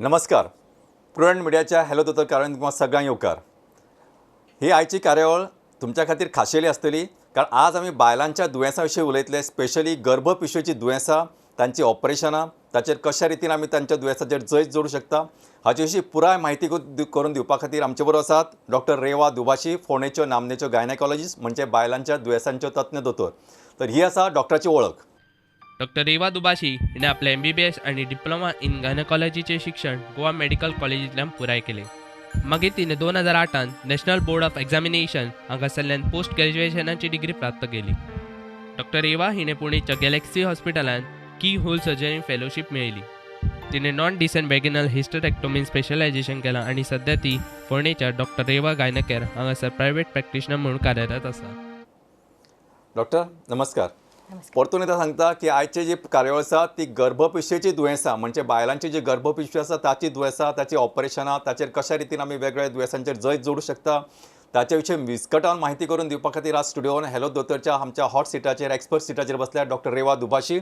नमस्कार. प्रुडंट मिडियाच्या हॅलो दोतोर कार्यावळीन तुमकां सगळ्यांक येवकार. ही आयची कार्यावळ तुमच्या खातीर खाशेली आसतली, कारण आज आमी बायलांच्या दुयेंसां विशीं उलयतले, स्पेशली गर्भपिशवेची दुयेंसां, तांची ऑपरेशनां, ताचेर कशा रितीन आमी तांच्या दुयेंसाचेर जैत जोडूं शकता, हाचे विशीं पुराय म्हायती करून दिवपा खातीर आमचे बरोबर आसात डॉक्टर रेवा दुभाषी, फोंडेच्यो नामनेच्यो गायनेकॉलॉजिस्ट, म्हणजे बायलांच्या दुयेंसांच्यो तज्ञ दोतोर. तर ही आसा डॉक्टराची वळख. डॉक्टर रेवा दुभाषी हिणें आपलें एमबीबीएस आनी डिप्लोमा इन गायनकॉलॉजीचें शिक्षण गोवा मेडिकल कॉलेजींतल्यान पुराय केलें. मागीर तिणें 2008 नॅशनल बोर्ड ऑफ एग्जामिनेशन हांगासरल्यान पोस्ट ग्रॅज्युएशनाची डिग्री प्राप्त केली. डॉक्टर रेवा हिणें पुणेच्या गॅलेक्सी हॉस्पिटलांत की होल सर्जरी फेलोशीप मेळयली. तिणें नॉन डिसेंट वेगनल हिस्टरेक्टोमीन स्पेशलायझेशन केलां आनी सद्या ती फोंडेच्या डॉक्टर रेवा गायनकेअर हांगासर प्रायव्हेट प्रॅक्टिशनर म्हणून कार्यरत आसा. डॉक्टर, नमस्कार. परतून एकदां सांगता की आयची जी कार्यावळ आसा ती गर्भपिशवेची दुयेंसां, म्हणजे बायलांची जी गर्भपिशवी आसा ताची दुयेंसां, ताची ऑपरेशनां, ताचेर कशा रितीन आमी वेगवेगळ्या दुयेंसांचेर जैत जोडूं शकता, ताचे विशीं विस्कटावन म्हायती करून दिवपा खातीर आज स्टुडियोन हॅलो दोतोरच्या आमच्या हॉट सिटाचेर, एक्सपर्ट सिटाचेर बसल्या डॉक्टर रेवा दुभाषी.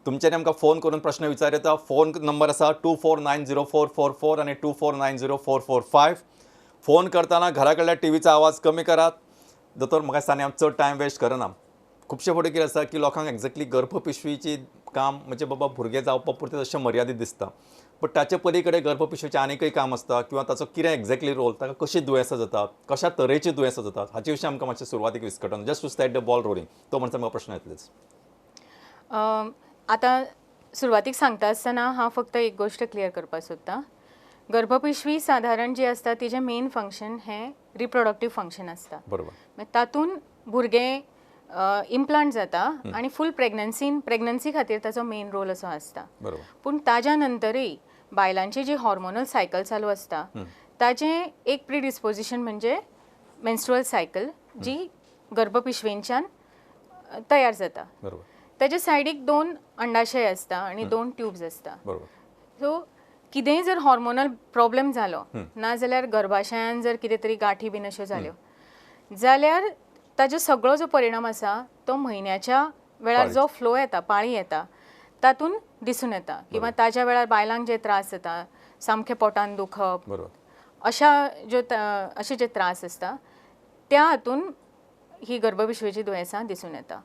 तुमच्यानी आमकां फोन करून प्रश्न विचार येता. फोन नंबर आसा 2490444 आनी 2490445. फोन करतना घरा कडल्या टिवीचो आवाज कमी करात. दोतोर, म्हाका दिसता आनी हांव चड टायम वेस्ट करना. खुबशे फावटी कितें आसा की लोकांक एग्जॅक्टली गर्भपिशवीची काम म्हणजे बाबा भुरगें जावपा पुरतें अशें मर्यादीत दिसता, बट ताचे पली कडेन गर्भपिशवीचें आनीकय काम आसता किंवा ताचो कितें एग्जॅक्टली रोल, ताका कशीं दुयेंसां जातात, कशा तरेचीं दुयेंसां जातात, हाचे विशीं आमकां मातशें सुरवातीक विस्कटून, just to start the ball rolling, तो म्हणसर म्हाका प्रश्न येतलेच. आतां सुरवातीक सांगता आसतना हांव फक्त एक गोश्ट क्लियर करपाक सोदतां. गर्भपिशवी सादारण जी आसता तिजें मेन फंक्शन हें रिप्रोडक्टीव फंक्शन आसता. मागीर तातूंत भुरगें इम्प्लांट जाता आनी फूल प्रेग्नन्सी खातीर ताचो मेन रोल असो आसता. पूण ताज्या नंतरूय बायलांची जी हॉर्मोनल सायकल चालू आसता ताजें एक प्रिडिस्पोजिशन म्हणजे मेन्स्ट्रुअल सायकल जी गर्भपिशवेंच्यान तयार जाता. ताच्या सायडीक दोन अंडाशय आसता आनी दोन ट्यूब्स आसता. सो कितेंय जर हॉर्मोनल प्रॉब्लेम जालो ना जाल्यार गर्भाशयान जर कितें तरी गांठी बीन अश्यो जाल्यो जाल्यार ताजो सगळो जो परिणाम आसा तो म्हयन्याच्या वेळार जो फ्लो येता, पाळी येता, तातूंत दिसून येता. किंवा ताज्या वेळार बायलांक जे त्रास जाता, सामकें पोटान दुखप, अशा ज्यो अशे जे त्रास आसता त्या हातून ही गर्भपिशवेची दुयेंसां दिसून येता.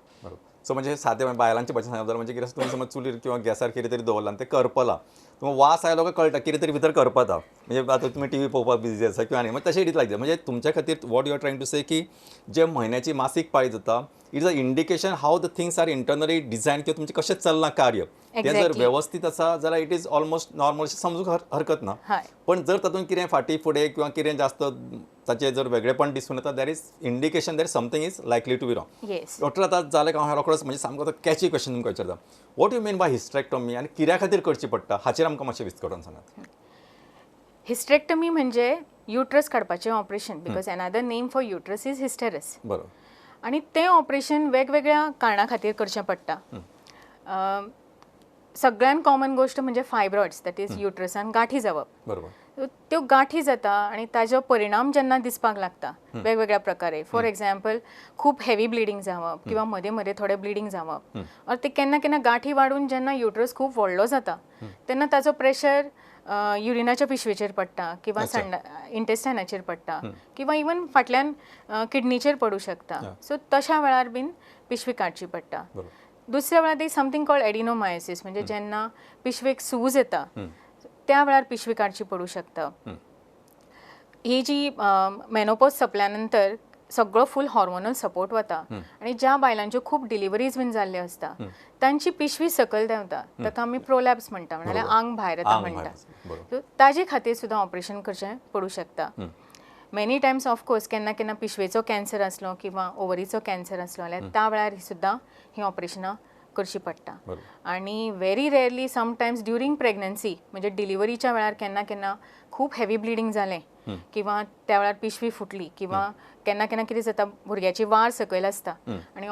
सो म्हणजे सादें बायलांचे भाशेन सांगप जाल्यार म्हणजे कितें आसा, तुमी समज चुलीर किंवा गॅसार कितें तरी दवरलां आनी तें करपलां, तुमकां वास आयलो काय कळटा कितें तरी भितर करपता, म्हणजे आतां तुमी टिवी पळोवपाक बिजी आसा किंवा आनी मागीर तशें it like म्हणजे तुमच्या खातीर what you are trying to say की जे म्हयन्याची मासीक पाळी जाता, it is a indication how the things are internally design किंवा तुमचें कशें चल्लां कार्य, तें जर वेवस्थीत आसा जाल्यार it is almost normal अशें समजूंक हरकत ना. पण जर तातूंत कितें फाटीं फुडें किंवा कितें जास्त ताचें जर वेगळेपण दिसून येता, there is indication there something is likely to be wrong. Doctor, आतां जालें काय हांव रोखडोच म्हणजे सामको आतां कॅची क्वेश्चन तुमकां विचारता, what you mean by hysterectomy आनी कित्या खातीर करची पडटा, हाचेर आमकां मातशें विस्कटून सांगात. हिस्ट्रेक्टॉमी म्हणजे युट्रस काडपाचें operation, because another name for uterus is hysteris. आनी तें ऑपरेशन वेगवेगळ्या कारणां खातीर करचें पडटा. सगळ्यान कॉमन गोश्ट म्हणजे फायब्रॉइड्स, that is युट्रसान गांठी जावप. त्यो गांठी जाता आनी ताजो परिणाम जेन्ना दिसपाक लागता वेगवेगळ्या प्रकारे, फॉर एग्जाम्पल खूब हेवी ब्लिडींग जावप किंवा मदें मदें थोडें ब्लिडींग जावप, ऑर ते केन्ना केन्ना गांठी वाडून जेन्ना युट्रस खूब व्हडलो जाता तेन्ना ताजो प्रेशर युरिनाच्या पिशवेचेर पडटा किंवा इंटेस्टायनाचेर पडटा किंवा इवन फाटल्यान किडनीचेर पडूं शकता. सो तशा वेळार बीन पिशवी काडची पडटा. दुसऱ्या वेळार ती समथींग कॉल्ड एडिनोमायोसीस, म्हणजे जेन्ना पिशवेक सूज येता त्या वेळार पिशवी काडची पडूं शकता. ही जी मेनोपॉज सोंपल्या नंतर सगळो फूल हॉर्मोनल सपोर्ट वता आनी ज्या बायलांच्यो खूब डिलिवरीज बीन जाल्ल्यो आसता तांची पिशवी सकयल देंवता, ताका आमी प्रोलॅप्स म्हणटा, म्हणल्यार आंग भायर येता म्हणटा. सो ताजे खातीर सुद्दां ऑपरेशन करचें पडूं शकता. मेनी टायम्स ऑफकोर्स केन्ना केन्ना पिशवेचो कॅन्सर आसलो किंवा ओवरीचो कॅन्सर आसलो जाल्यार त्या वेळार सुद्दां हीं ऑपरेशनां करची पडटा. आनी very rarely sometimes during pregnancy, म्हणजे डिलिवरीच्या वेळार केन्ना केन्ना खूब हेवी ब्लिडींग जालें किंवा त्या वेळार पिशवी फुटली किंवा केन्ना केन्ना कितें जाता भुरग्याची वार सकयल आसता आनी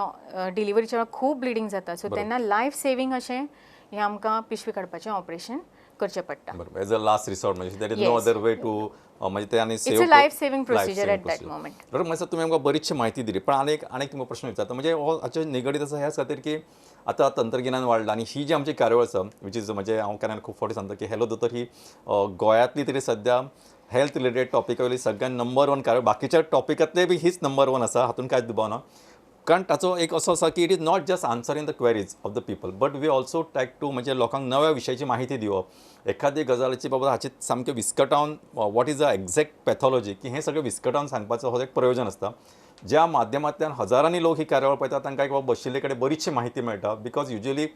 डिलिवरीच्या वेळार खूब ब्लिडींग जाता, सो तेन्ना लायफ सेवींग अशें हें आमकां पिशवी काडपाचें ऑपरेशन करचें पडटा. एज अ लास्ट रिसॉर्ट, म्हणजे there is no other way to, म्हणजे ते आनी it's a life saving procedure at that moment. बरोबर. म्हणजे तुमी आमकां बरीचशी म्हायती दिली, पण आनीक तुमकां प्रश्न विचारता, म्हणजे हो हाचे निगडीत आसा ह्याच खातीर की आतां तंत्रगिन्यान वाडलां आनी ही जी आमची कार्यावळ आसा, which is म्हणजे हांव केन्ना खूब फावटी सांगता की हॅलो दोतोर ही गोंयांतली तरी सद्या हेल्थ रिलेटेड टॉपिका वयली सगळ्यात नंबर वन कार्यावळ, बाकीच्या टॉपिकांतले बी हीच नंबर वन आसा, हातूंत कांयच दुबाव ना. कारण ताचो एक असो आसा की it is not just answering the queries of the people, but we also try to म्हणजे लोकांक नव्या विशयाची माहिती दिवप, एखादी गजालीची बाबा हाची सामकें विस्कटावन what is the exact pathology की हें सगळें विस्कटावन सांगपाचो हो एक प्रयोजन आसता, ज्या माध्यमांतल्यान हजारांनी लोक ही कार्यावळ पळयतात. तांकां एक बाबा बशिल्ले कडेन बरीचशी माहिती मेळटा. Because usually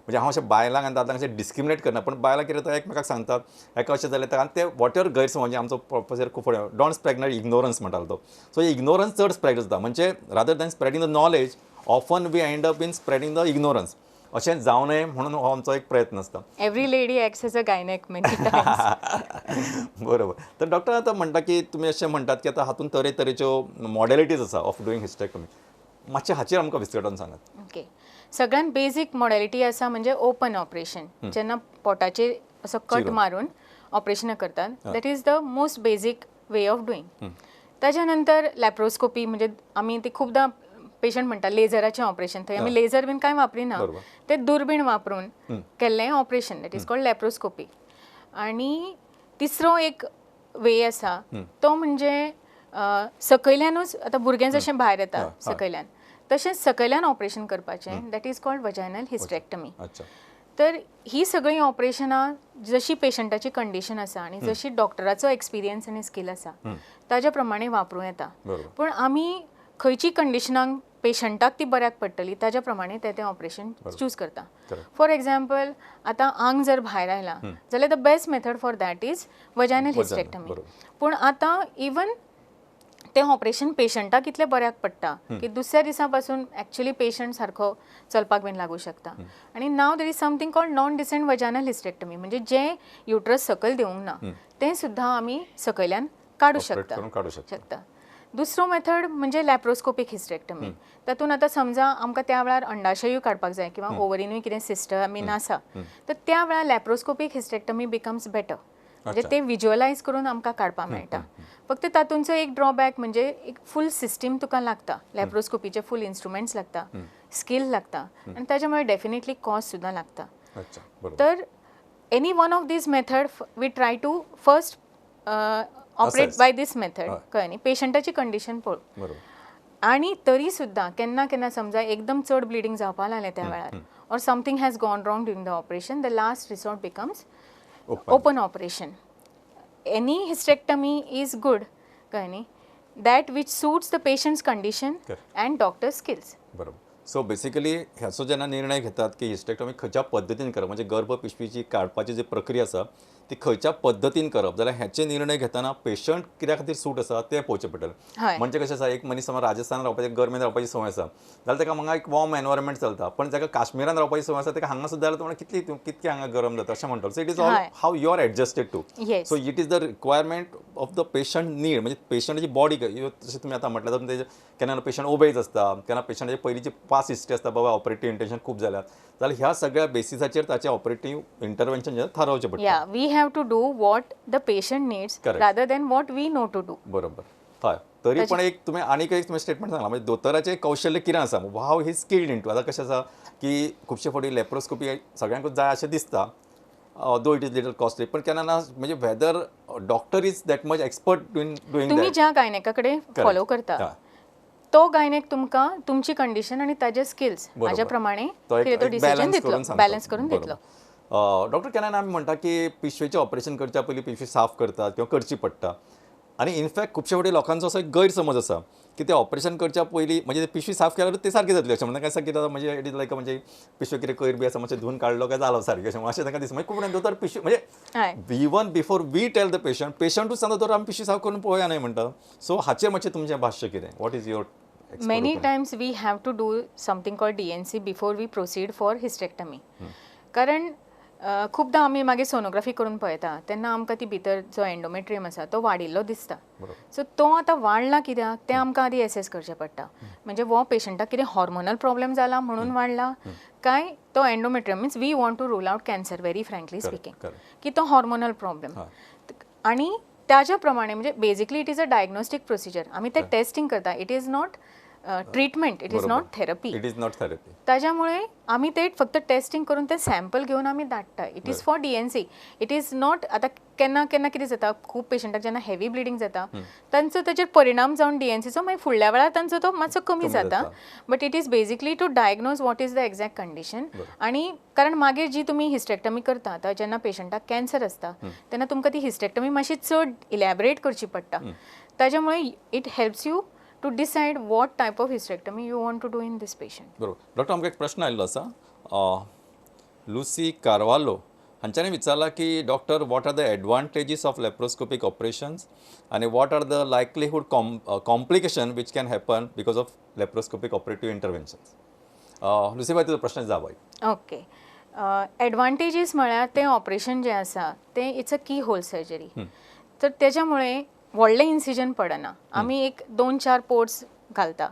म्हणजे हांव अशें बायलांक आनी दादल्यांक अशें डिस्क्रिमिनेट करना, पण बायलां कितें जाता एकमेकाक सांगतात एका अशें जालें तर, आनी ते what ever गैरसमज, म्हणजे आमचो प्रोफेसर खूब फावटी don't spread ignorance म्हणटालो तो. सो इग्नोरन्स चड स्प्रेड जाता, म्हणजे rather than spreading the knowledge often we end up in spreading the ignorance. अशें जावं नये म्हणून हो आमचो एक प्रयत्न आसता. Every lady acts as a gynaec many times. बरोबर. तर डॉक्टर आतां म्हणटा की तुमी अशें म्हणटात की आतां हातूंत तरेतरेच्यो मॉडेलिटीज आसा ऑफ डुईंग हिस्टेक्टमी, मातशें हाचेर आमकां विस्कटावन सांगात. ओके, सगळ्यात बेजीक मॉडेलिटी आसा म्हणजे ओपन ऑपरेशन, जेन्ना पोटाचेर असो कट मारून ऑपरेशन करतात, that is the most basic way of doing. ताच्या नंतर लॅप्रोस्कोपी, म्हणजे आमी ती खुबदां पेशंट म्हणटा लेझराचें ऑपरेशन, थंय आमी लेझर बीन कांय वापरिना, ते दुर्बीण वापरून केल्लें operation, that is called laparoscopy. आनी तिसरो एक वे आसा तो म्हणजे सकयल्यानूच, आतां भुरगें जशें भायर येता सकयल्यान, तशेंच सकयल्यान ऑपरेशन करपाचें, that is called vaginal hysterectomy. तर ही सगळीं ऑपरेशनां जशी पेशंटाची कंडिशन आसा आनी जशी डॉक्टराचो एक्सपिरियन्स आनी स्कील आसा ताज्या प्रमाणे वापरूं येता. पूण आमी खंयची कंडिशनाक पेशंटाक ती बऱ्याक पडटली ताज्या प्रमाणे ते ऑपरेशन चूज करता. फॉर एग्जाम्पल आतां आंग जर भायर आयला जाल्यार the best method for that is vaginal hysterectomy. पूण आतां इवन तें ऑपरेशन पेशंटाक इतलें बऱ्याक पडटा की दुसऱ्या दिसा पासून एक्चुअली पेशंट सारको चलपाक बीन लागूं शकता. आनी now there is something called non descent vaginal hysterectomy, म्हणजे जें युट्रस सकयल देवूंक ना तें सुद्दां आमी सकयल्यान काडूं शकता. दुसरो मेथड म्हणजे लॅप्रोस्कोपीक हिस्टेक्टमी. तातूंत आतां समजा आमकां त्या वेळार अंडाशयूय काडपाक जाय किंवा ओवरीनूय कितें सिस्टम बीन आसा तर त्या वेळार लॅप्रोस्कोपीक हिस्टेक्टमी बिकम्स बेटर, म्हणजे ते विज्युअलायज करून आमकां काडपाक मेळटा. फक्त तातूंचो एक ड्रॉबॅक म्हणजे एक फूल सिस्टीम तुका लागता, लॅप्रोस्कोपीचे फूल इन्स्ट्रुमेंट्स लागता, स्कील लागता आनी ताच्या मुळे डेफिनेटली कॉस्ट सुद्दां लागता. तर any one of these method we try to first operate by this method, कळ्ळें न्ही, पेशंटाची कंडिशन पळोवन. आनी तरी सुद्दां केन्ना केन्ना समजा एकदम चड ब्लिडींग जावपाक लागलें त्या वेळार or something has gone wrong during the operation, the last resort becomes open operation. Any hysterectomy is good, कळ्ळें न्ही, that which suits the patient's condition and doctor's skills. बरोबर. सो बेसिकली ह्याचो जेन्ना निर्णय घेतात की हिस्टेक्टॉमी खंयच्या पद्दतीन करप, म्हणजे गर्भ पिशवीची काडपाची जी प्रक्रिया आसा ती खंयच्या पद्दतीन करप, जाल्यार ह्याचे निर्णय घेतना पेशंट कित्या खातीर सूट आसा तें पळोवचें पडटलें. म्हणजे कशें आसा, एक मनीस समज राजस्थानात रावपाची, गरमेन रावपाची संवय आसा जाल्यार ताका हांगा एक वॉर्म एनवायरमेंट चलता, पण ताका काश्मीरान रावपाची संवय आसा ताका हांगा सुद्दां जाल्यार कितली कितके हांगा गरम जाता अशें म्हणटलो. So it is all how you are adjusted to. So it is the requirement of the patient need, म्हणजे पेशंटाची बॉडी जशें तुमी आतां म्हटलें तर केन्ना पेशंट ओबेज आसता, केन्ना पेशंटाची पयलींची पास्ट हिस्ट्री आसता, बाबा ऑपरेटीव इंटेन्शन खूब जाल्यार, जाल्यार ह्या सगळ्या बेसिसाचेर ताचें ऑपरेटीव इंटरवेन्शन जें थारावचें पडटा. We have to do what the patient needs rather than what we know to do. बरोबर. हय, तरी पण एक तुम्ही आनीक एक तुम्ही स्टेटमेंट सांगला, म्हणजे दोतोराचें कौशल्य कितें आसा, how he skilled in to. आतां कशें आसा की खुबशे फावटी लॅप्रोस्कोपी सगळ्यांकूच जाय अशें दिसता, though it is little costly, पण केन्ना ना म्हणजे whether doctor is that much expert doing doing. तुमी ज्या गायनेका कडेन फॉलो करता तो गायनेक तुमकां तुमची कंडिशन आनी ताजे स्किल्स हाज्या प्रमाणे तो डिसिजन दितलो, बॅलन्स करून दितलो. डॉक्टर केन्ना आमी म्हणटा की पिशवेचें ऑपरेशन करच्या पयलीं पिशवी साफ करतात किंवा करची पडटा, आनी इनफॅक्ट खुबशे फावटी लोकांचो असो एक गैरसमज आसा की ते ऑपरेशन करच्या पयलीं म्हणजे पिशवी साफ केल्यार ते सारकी जातली अशें म्हणटा. काय कितें जाता म्हणजे it is लायक म्हणजे पिशवी कितें कोयर बी आसा मातशें धुवन काडलो काय जालो सारकें अशें अशें तांकां दिसता. मागीर खूब दोतोर पिशवी म्हणजे even before we tell the patient, पेशंटूच सांगता दोतोर आमी पिशवी साफ करून पळोवया न्हय म्हणटा. सो हाचेर मातशें तुमचें भाश्य कितें, what is your? Many times we have to do something called DNC before we proceed for hysterectomy. कारण खूपदां आमी मागीर सोनोग्राफी करून पळयता तेन्ना आमकां ती भितर जो एंडोमेट्रियम आसा तो वाडिल्लो दिसता. सो तो आतां वाडला कित्याक तें आमकां आदी एसेस करचें पडटा, म्हणजे हो पेशंटाक कितें हॉर्मोनल प्रॉब्लेम जाला म्हणून वाडला काय तो endometrium, means we want to rule out cancer, very frankly speaking, की तो हॉर्मोनल प्रॉब्लेम. आनी ताज्या प्रमाणे म्हणजे basically it is a diagnostic procedure, आमी ते टेस्टिंग करता, it is not treatment, it is not therapy. It is not therapy. ताज्यामुळे आमी ते फक्त टेस्टिंग करून ते सॅम्पल घेवन आमी धाडटा. It is for D and C, it is not. आतां केन्ना केन्ना कितें जाता, खूब पेशंटाक जेन्ना हेवी ब्लिडींग जाता तांचो ताचेर परिणाम जावन डीएनसीचो मागीर फुडल्या वेळार तांचो तो मातसो कमी जाता. But it is basically to diagnose what is the exact condition. आनी कारण मागीर जी तुमी हिस्टेक्टमी करता, आतां जेन्ना पेशंटाक कॅन्सर आसता तेन्ना तुमकां ती हिस्टेक्टमी मातशी चड इलॅबरेट करची पडटा. ताज्यामुळे it helps you to decide what type of hysterectomy you want to do in this patient. बरोबर. डॉक्टर, आमकां एक प्रश्न आयिल्लो आसा, लुसी कार्वालो हांच्यांनी विचारला की doctor, what are the advantages of laparoscopic operations आनी what are the likelihood complication which can happen because of laparoscopic operative interventions? लुसीबाय, तुजो प्रश्न जाप. ओके, एडवांटेजीस म्हळ्यार तें ऑपरेशन जें आसा तें it's a key hole surgery, तर तेज्यामुळे व्हडलें इन्सिजन पडना. आमी एक 2-4 पोर्ट्स घालता,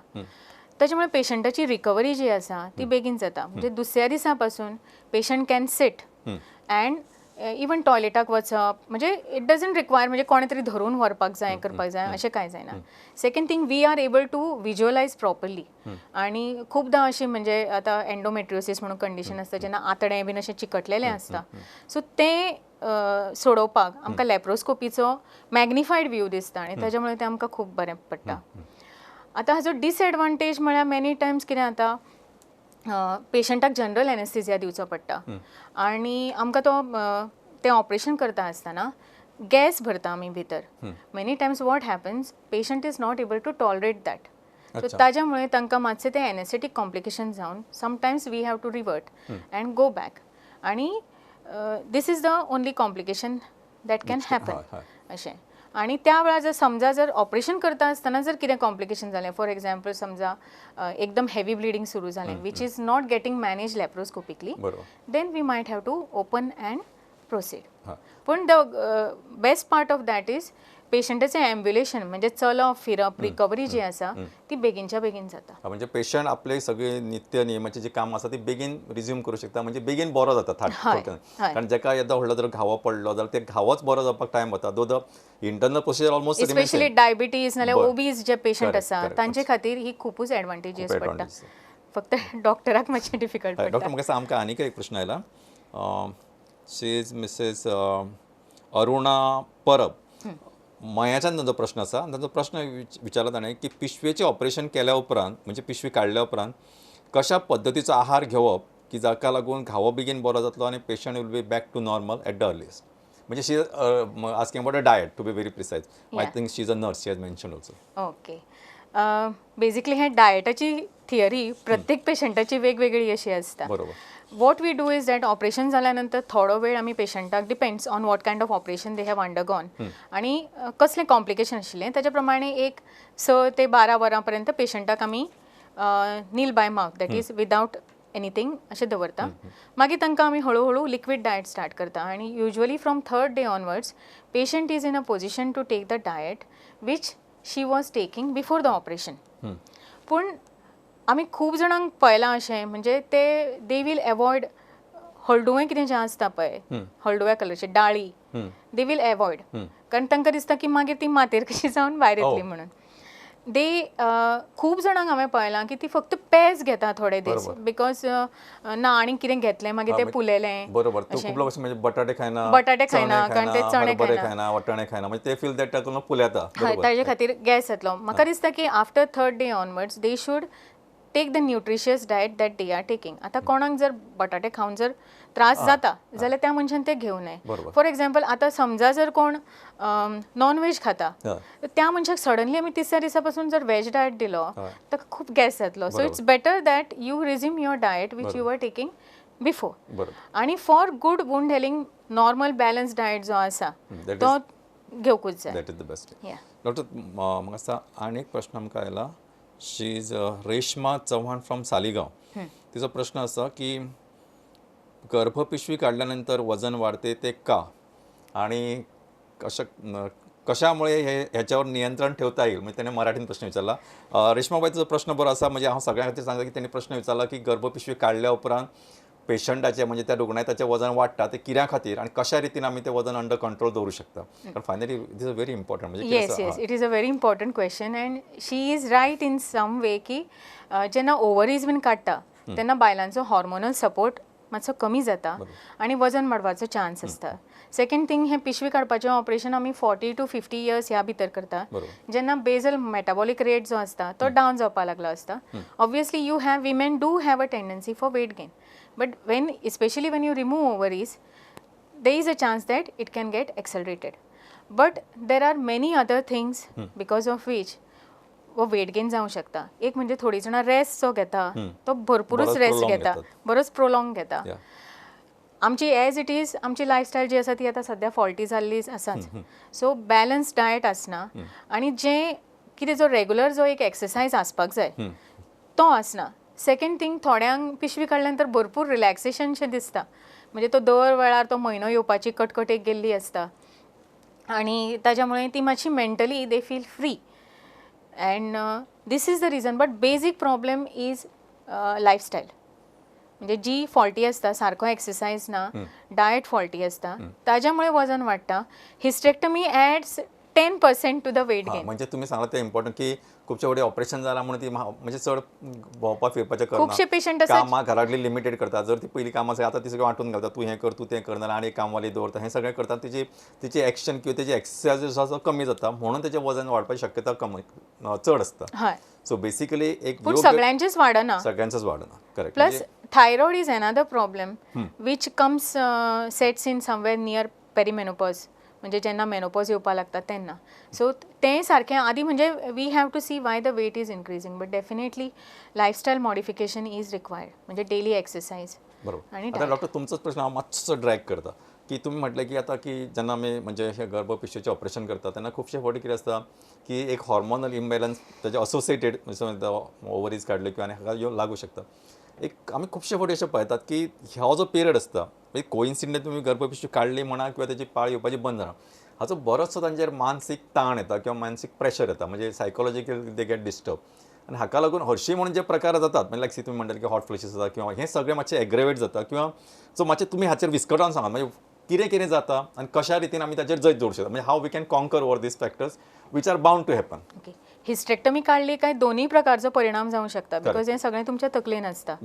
ताच्यामुळे पेशंटाची रिकवरी जी आसा ती बेगीन जाता. म्हणजे दुसऱ्या दिसा पासून patient can sit and even टॉयलेटाक वचप, म्हणजे it doesn't require म्हणजे कोणें तरी धरून व्हरपाक जाय, करपाक जाय अशें कांय जायना. Second thing, we are able to visualise properly. आनी खुबदां अशी म्हणजे आतां एन्डोमेट्रियोसीस म्हणून कंडिशन आसता, जेन्ना आतडें बीन अशें चिकटलेलें आसता, सो तें सोडोवपाक आमकां लॅप्रोस्कोपीचो मॅग्निफायड व्यू दिसता आनी ताज्या मुळे तें आमकां खूब बरें पडटा. आतां हाजो डिसएडवांटेज म्हळ्यार मॅनी टायम्स कितें जाता, पेशंटाक जनरल एनेस्थेजिया दिवचो पडटा आनी आमकां तो तें ऑपरेशन करता आसतना गॅस भरता आमी भितर. Many times what happens, patient is not able to tolerate that. So ताज्या मुळे तांकां मातशें तें एनेस्थेटीक कॉम्प्लिकेशन जावन sometimes we have to revert and go back. आनी this is the only complication that can happen अशें. आनी त्या वेळार जर समजा जर ऑपरेशन करता आसतना जर कितें कॉम्प्लिकेशन जालें, फॉर एक्झाम्पल समजा एकदम हेवी ब्लिडींग सुरू जालें which is not getting manage laparoscopically, then we might have to open and proceed. पूण the best part of that is पेशंटाचें एम्ब्युलेशन म्हणजे चलप फिरप रिकवरी जी आसा ती बेगीनच्या बेगीन जाता. म्हणजे पेशंट आपले सगळे नित्य नियमाचे जे काम आसा ती बेगीन रिज्यूम करूं शकता, म्हणजे बेगीन बरो जाता. कारण जाका येदो व्हडलो जर घावो पडलो जाल्यार ते घावोच बरो जावपाक टायम वता, though the internal procedure almost. Specially diabetes नाल्यार ओबीज जे पेशंट आसा तांचे खातीर ही खुबूच एडवांटेजीस पडटा, फक्त डॉक्टराक मातशें डिफिकल्ट पडटा. डॉक्टर, म्हाका आमकां आनीक एक प्रश्न आयला. She is Mrs Aruna Parab, मयाच्यान तांचो प्रश्न आसा. तांचो प्रश्न विचारला ताणें की पिशवेचें ऑपरेशन केल्या उपरांत, म्हणजे पिशवी काडल्या उपरांत कशा पद्दतीचो आहार घेवप की जाका लागून घावो बेगीन बरो जातलो आनी patient will be back to normal at the earliest. म्हणजे she is asking about a diet, to be very precise. I think she is a nurse, she has mention also. Okay, basically हे डायटाची theory प्रत्येक पेशंटाची वेगवेगळी अशी आसता. बरोबर. What we do is that operation जाल्यानंतर थोडो वेळ आमी पेशंटाक depends on what kind of operation they have undergone आनी कसलें कॉम्प्लिकेशन आशिल्लें ताच्या प्रमाणे एक 6 ते 12 वरां पर्यंत पेशंटाक आमी nil by mouth, that is without anything अशें दवरता. मागीर तांकां आमी हळू हळू लिक्वीड डायट स्टार्ट करता आनी usually from 3rd day onwards patient is in a position to take the diet which she was taking before the operation. पूण आमी खूब जाणांक पळयलां अशें, म्हणजे ते they will avoid हळडुवें कितें जें आसता पळय, हळडुव्या कलरचे डाळी they will avoid, कारण तांकां दिसता की मागीर ती मातेर कशी जावन भायर येतली म्हणून. दे खूब जाणांक हांवें पळयलां की ती फक्त पेज घेता थोडे दीस, because ना आनी कितें घेतलें मागीर ते पुलेलें. बरोबर. बटाटे खायना, बटाटे खायना, कारण ते चणे खायना, वाटाणे खायना, म्हणजे ते फील that पुलेता, ताजे खातीर गॅस जातलो. म्हाका दिसता की after 3rd day onwards they should take the nutritious diet that they are taking. आतां कोणाक जर बटाटे खावन जर त्रास जाता जाल्यार त्या मनशान ते घेवं नये. फॉर एक्झाम्पल आतां समजा जर कोण नॉन व्हेज खाता तर त्या मनशाक सडनली आमी तिसऱ्या दिसा पासून जर व्हेज डायट दिलो ताका खूब गॅस जातलो. So it's better that you resume your diet which you are taking before. आनी for good wound healing normal balance diet जो आसा तो घेवकूच जाय. That is the best. Doctor, म्हाका आनी एक प्रश्न आमकां आयला. She is Reshma Chavan from Saligao. तिचो प्रश्न आसा की गर्भपिशवी काढल्यानंतर वजन वाढते ते का, आणि कशामुळे हे ह्याच्यावर नियंत्रण ठेवता येईल. म्हणजे त्याने मराठीत प्रश्न विचारला. रेश्माबाई, तुजो प्रश्न बरो आसा. म्हणजे हांव सगळ्यां खातीर सांगता की त्यांनी प्रश्न विचारला की गर्भपिशवी काडल्या उपरांत पेशंटाचें म्हणजे त्या रुग्णाचे वजन वाडटा ते कित्या खातीर आनी कशा रितीन आमी तें वजन अंडर कंट्रोल दवरूं शकता? कारण finally it is a very important म्हणजे Yes, yes, it is a very important question and she is right in some way की जेन्ना ओवरीज बीन काडटा तेन्ना बायलांचो हॉर्मोनल सपोर्ट मातसो कमी जाता आनी वजन वाडपाचो चान्स आसता. सेकंड थिंग, हें पिशवी काडपाचें ऑपरेशन आमी 40 टू 50 इयर्स ह्या भितर करता, जेन्ना बेजल मेटाबॉलिक रेट जो आसता तो डावन जावपाक लागलो आसता. Obviously you have women do have a tendency for weight gain, but when especially when you remove ovaries, there is a chance that it can get accelerated. But there are many other things because of which वो weight gain जावं शकता. एक म्हणजे थोडीं जाणां rest जो घेता तो भरपुरूच बरोच रेस्ट prolong घेता, घेतात. बरोच प्रोलॉंग घेता. आमची एज it is आमची लायफस्टायल जी आसा ती आतां सद्या फॉल्टी जाल्ली आसाच. सो बॅलन्स डायट आसना आनी जें कितें जो रेगुलर जो एक एक्सरसायज आसपाक जाय तो आसना. सेकंड थिंग, थोड्यांक पिशवी काडल्या नंतर भरपूर रिलॅक्सेशनशें दिसता, म्हणजे तो दर वेळार तो म्हयनो येवपाची कटकट एक गेल्ली आसता आनी ताज्या मुळे ती मातशी mentally they feel free and this is the reason. But basic problem is lifestyle, म्हणजे जी फॉल्टी आसता, सारको एक्सरसायज ना, डायट फॉल्टी आसता, ताज्या मुळे वजन वाडटा. Hysterectomy adds 10% to the weight gain. म्हणजे तुम्ही सांगला ते इम्पॉर्टंट की खुबशे फवटी ऑपरेशन जाला म्हणून ती म्हणजे चड भोंवपा फिरपाचें करना. खुबशे patient आसा कामां घरातली लिमिटेड करता. जर ती पयलीं कामां आसा, आतां ती सगळीं वांटून घालता, तूं हें कर, तूं तें कर, नाल्यार आनी एक कामवाली दवरता. हें सगळें करता, तिची तिची एक्शन किंवा तेजी एक्सरसायज आसा कमी जाता, म्हणून तेजें वजन वाडपाची शक्यता कमी चड आसता. सो बेसिकली एक पूण योग्य सगळ्यांचेच वाडना. सगळ्यांचोच वाडना, correct. Plus thyroid is another problem which comes sets in somewhere near perimenopause, म्हणजे जेन्ना मेनोपॉज येवपाक लागता तेन्ना. सो तें सारकें आदी म्हणजे we have to see why the weight is increasing, but definitely lifestyle modification is required, म्हणजे डेली एक्सरसायज आणि आता डॉक्टर, तुमचोच प्रश्न हांव मातसो ड्रॅग करता की तुमी म्हटलें की आतां की जेन्ना आमी म्हणजे हे गर्भपिशवीचें ऑपरेशन करता तेन्ना खुबशे फावटी कितें आसता की एक हॉर्मोनल इम्बॅलन्स ताजे असोसिएटेड ओवरीज काडले किंवा आनी हाका यो लागू शकता. एक आमी खुबशे फावटी अशें पळयतात की हो जो पिरियड आसता, म्हणजे कोइन्सिडंट तुमी गर्भपिशवी काडली म्हणा किंवा तेजी पाळी येवपाची बंद जाला, हाचो बरोचसो तांचेर मानसीक ताण येता किंवा मानसीक प्रेशर येता, म्हणजे सायकोलॉजिकल they get disturb आनी हाका लागून हरशीं म्हणून जे प्रकार जातात, म्हणजे लायक तुमी म्हणटाले की हॉट फ्लॅशीस जाता किंवा हें सगळें मातशें एग्रेवेट जाता किंवा सो मातशें तुमी हाचेर विस्कटावन सांगा, म्हणजे कितें कितें जाता आनी कशा रितीन आमी ताचेर जैत जोडूं शकता, म्हणजे how we can conquer over these factors which are bound to happen. Okay, hysterectomy काडली काय दोनूय प्रकारचो परिणाम जावं शकता, because हें सगळें तुमच्या तकलेन आसता.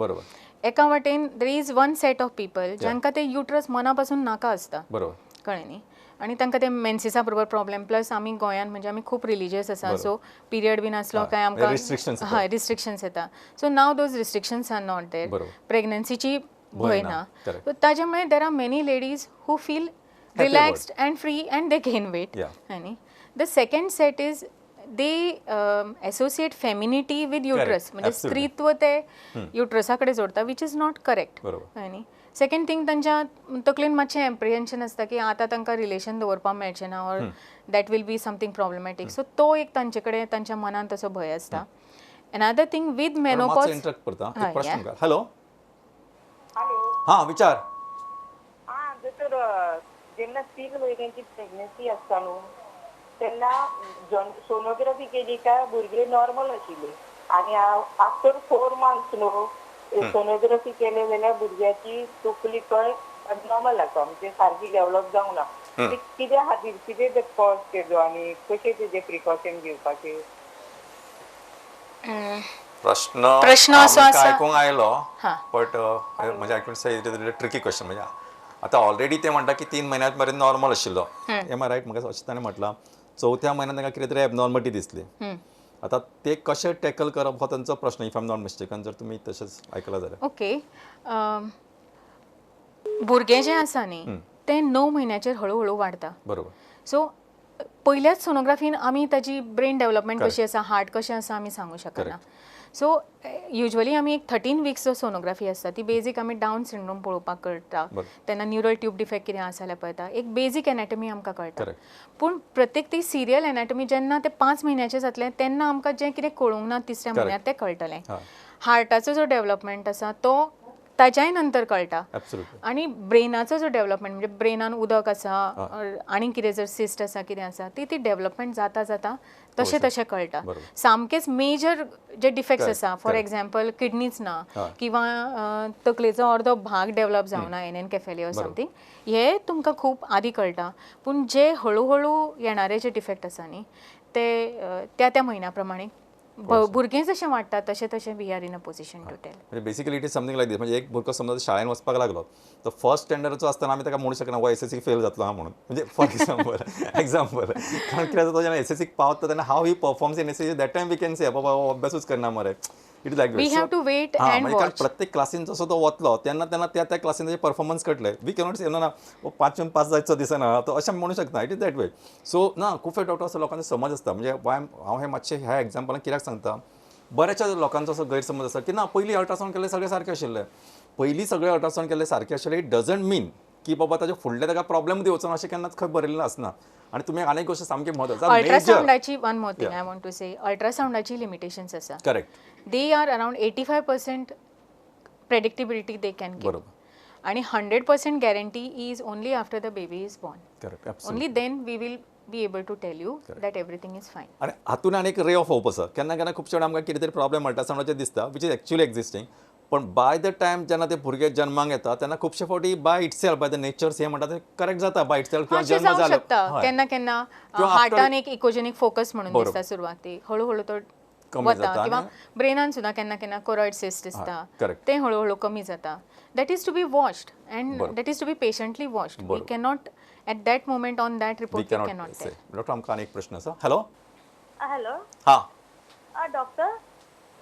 एका वाटेन there is one set of people जांकां ते युट्रस मना पासून नाका आसता. कळ्ळें न्ही? आनी तांकां ते मेन्सिसा बरोबर प्रॉब्लेम. प्लस आमी गोंयांत म्हणजे आमी खूब रिलिजियस आसा, सो पिरियड बीन आसलो काय आमकां restrictions येता. हय, रिस्ट्रिक्शन्स येता. So now those restrictions are not there. प्रेग्नन्सीची भंय ना. ना. Correct. सो ताजे मुळे there are many ladies who feel about relaxed and free and they gain weight. आनी the second set is they associate femininity with uterus, म्हणजे स्त्रीत्व ते युट्रसा कडेन जोडटा, which is not correct. आनी सेकंड थिंग, तांच्या तकलेन मातशें एप्रिहेन्शन आसता की आतां तांकां रिलेशन दवरपाक मेळचें ना or that will be something problematic. So तो एक तांचे कडेन तांच्या मनान तसो भंय आसता. अनादर थिंग विथ मातसो मेनोपॉज इंटरप्ट करता, हय, एक प्रश्न. हॅलो. हॅलो. हां, विचार. हा दोतोर, जेन्ना 3 म्हयन्याची प्रेग्नन्सी आसता न्हू, तेन्ना सोनोग्राफी केली काय भुरगे नॉर्मल आशिल्ले आनी आफ्टर 4 मंथ्स न्हू सोनोग्राफी केले जाल्यार भुरग्याची तकली कळ नॉर्मल आसा, म्हणजे सारकी डेव्हलप जावंक ना. ते कित्या खातीर, कितें ते कॉज तेजो आनी कशें तेजे प्रिकॉशन घेवपाचे? प्रश्न प्रश्न असो आमकां आसा- आयकूंक आयलो, हां. बट म्हणजे I could say it is tricky question. म्हणजे आतां ऑलरेडी ते म्हणटा की 3 म्हयन्यात मेरेन नॉर्मल आशिल्लो, एम I right? म्हाका अशें ताणें म्हटलां, चवथ्या म्हयन्यात तांकां कितें तरी एबनॉर्मलिटी दिसली. आतां ते कशें टॅकल करप हो तांचो प्रश्न, if I am not mistaken, जर तुमी तशेंच आयकलां जाल्यार. ओके, भुरगें जें आसा न्ही तें 9 म्हयन्याचेर हळू हळू वाडटा. सो पयल्याच सोनोग्राफीन आमी ताजी ब्रेन डेव्हलपमेंट कशी आसा, हार्ट कशें आसा, आमी सांगू शकना. सो युजली आमी एक 13 विक्स जो सोनोग्राफी आसता ती बेजीक आमी डावन सिंड्रोम पळोवपाक करता. तेन्ना न्युरल ट्यूब डिफेक्ट कितें आसा जाल्यार पळयता, एक बेजीक एनाटमी आमकां कळटा. पूण प्रत्येक ती सिरियल एनाटमी जेन्ना ते 5 म्हयन्याचे जातले तेन्ना आमकां जें कितें कळूंक ना तिसऱ्या म्हयन्यार तें कळटलें. हार्टाचो जो डेव्हलपमेंट आसा तो ताज्याय नंतर कळटा. आनी ब्रेनाचो जो डेव्हलपमेंट म्हणजे ब्रेनान उदक आसा आनी कितें जर सिस्ट आसा कितें आसा ती ती डेव्हलपमेंट जाता जाता तशें तशें कळटा. सामकेच मेजर जे डिफेक्ट्स आसा, फॉर एग्जाम्पल किडनीच ना किंवा तकलेचो अर्दो भाग डेव्हलप जावना, एनएनकेफेली ऑर समथींग, हे तुमकां खूब आदी कळटा. पूण जे हळूहळू येणारे जे डिफेक्ट आसा न्ही ते त्या त्या म्हयन्या प्रमाणे भुरगें जशें वाडटा तशें तशें we are in a position to tell. म्हणजे basically it is something like this. म्हणजे एक भुरगो समजा शाळेन वचपाक लागलो तर फर्स्ट स्टँडर्डाचो आसतना आमी ताका म्हणू शकना हो एसएससी फेल जातलो हा म्हणून, म्हणजे फॉर एग्जाम्पल एग्जाम्पल कारण कितें जाता, तो जेन्ना एसएससीक पावता तेन्ना how he performs in SSC that time we can say बाबा हो अभ्यासूच करना मरे. It is like we have to wait and watch. प्रत्येक क्लासीन जसो तो वतलो तेन्ना तेन्ना त्या त्या क्लासीन ताजे परफॉर्मन्स कळटलें. We cannot से ना हो 5 पास जायचो दिसना तो अशें म्हणू शकना. It is that way. So ना खूब डॉक्टर असो लोकांचो समज आसता. म्हणजे हांव हें मातशें ह्या एग्जाम्पलान कित्याक सांगता, बऱ्याचशा लोकांचो असो गैरसमज आसा की ना पयलीं अल्ट्रासावंड केल्लें सगळें सारकें आशिल्लें, पयलीं सगळें अल्ट्रासावंड केल्लें सारकें आशिल्लें it doesn't mean की बाबा ताजे फुडलें ताका प्रॉब्लेम दिवचो ना अशें केन्नाच खंय बरयल्लें आसना. आनी तुमी आनीक गोश्ट सामकी म्हत्वाची, अल्ट्रासावंडाची one more thing I want to say, अल्ट्रासावंडाची limitations आसा. Correct. They are around 85% predictability they can give. बरोबर. आणि 100% guarantee is only after the baby is born. Correct. Only then we will be able to tell you that everything is fine. आणि हातून आनी एक ray of hope आसा. केन्ना केन्ना खुबशे कडेन आमकां कितें तरी प्रॉब्लेम अल्ट्रासावंडाचेर दिसता which is actually existing, पण बाय the time जेन्ना ते भुरगे जन्माक येता तेन्ना खुबशे फावटी by itself by the natures हे म्हणटा ते करेक्ट जाता बाय इटसेल्फ किंवा जन्म जालो केन्ना केन्ना हार्टान एक इकोजेनिक फोकस म्हणून दिसता सुरवातीक, हळूहळू तो वता, किंवा ब्रेनान सुद्दां केन्ना केन्ना कोरॉइड सिस्ट दिसता ते हळूहळू कमी जाता. That is to be watched and that is to be patiently watched. We cannot at that moment on that report we cannot tell. Doctor आमकां आनी एक प्रश्न आसा. हॅलो. हॅलो. हां डॉक्टर,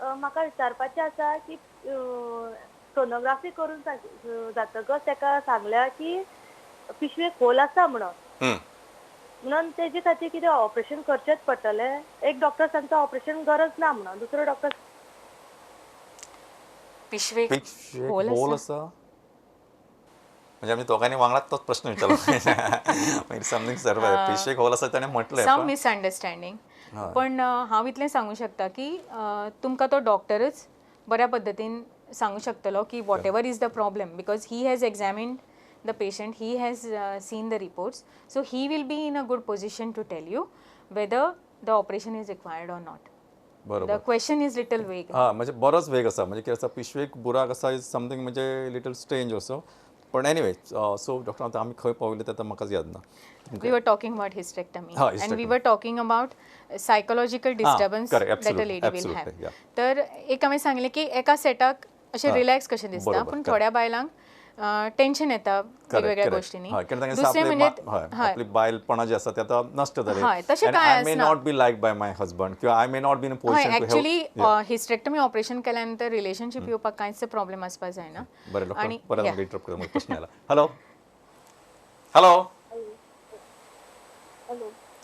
म्हाका विचारपाचें आसा की सोनोग्राफी करून जातकच ताका सांगल्या की पिशवेक होल आसा म्हणून, म्हणून तेजे खातीर कितें ऑपरेशन करचेंच पडटलें? एक डॉक्टर सांगता ऑपरेशन गरज ना म्हणून, दुसरो डॉक्टर पिशवेक होल आसा. म्हणजे आमी दोगांनी वांगडा तोच प्रश्न विचारलो. समथींग सर्व पिशवेक होल आसा ताणें म्हटलें, सम मिसअंडरस्टँडींग. पण हांव इतलें सांगू शकता की तुमकां तो डॉक्टरच बऱ्या पद्दतीन सांगू शकतलो की whatever is the problem, because he has examined the patient, he has seen the reports, so he will be in a good position to tell you whether the operation is required or not. बरोबर. The question is little vague. हां, म्हणजे बरोच वेग आसा. म्हणजे कितें आसा, पिशवेक बुराक आसा is something म्हणजे लिटल स्ट्रेंज असो. पण एनिवे सो डॉक्टर आतां आमी खंय पावले ते आतां म्हाकाच याद ना. We were talking about hysterectomy and we were talking about psychological disturbance that a lady will have. तर एक हांवें सांगलें की एका सेटाक अशें रिलॅक्स कशें दिसता, पूण थोड्या बायलांक टेन्शन येता वेगवेगळ्या गोष्टींनी. दुसरें म्हणजे आपली बायलपणा जी आसा ते आतां नश्ट जाली. हय, तशें कांय I may not be like by my husband किंवा I may not be in a position to have. Actually hysterectomy operation केल्या नंतर रिलेशनशीप येवपाक कांयच प्रॉब्लेम आसपाक जायना. बरें डॉक्टर, परत इंटरप्ट करता, प्रश्न आयला. हॅलो. हॅलो.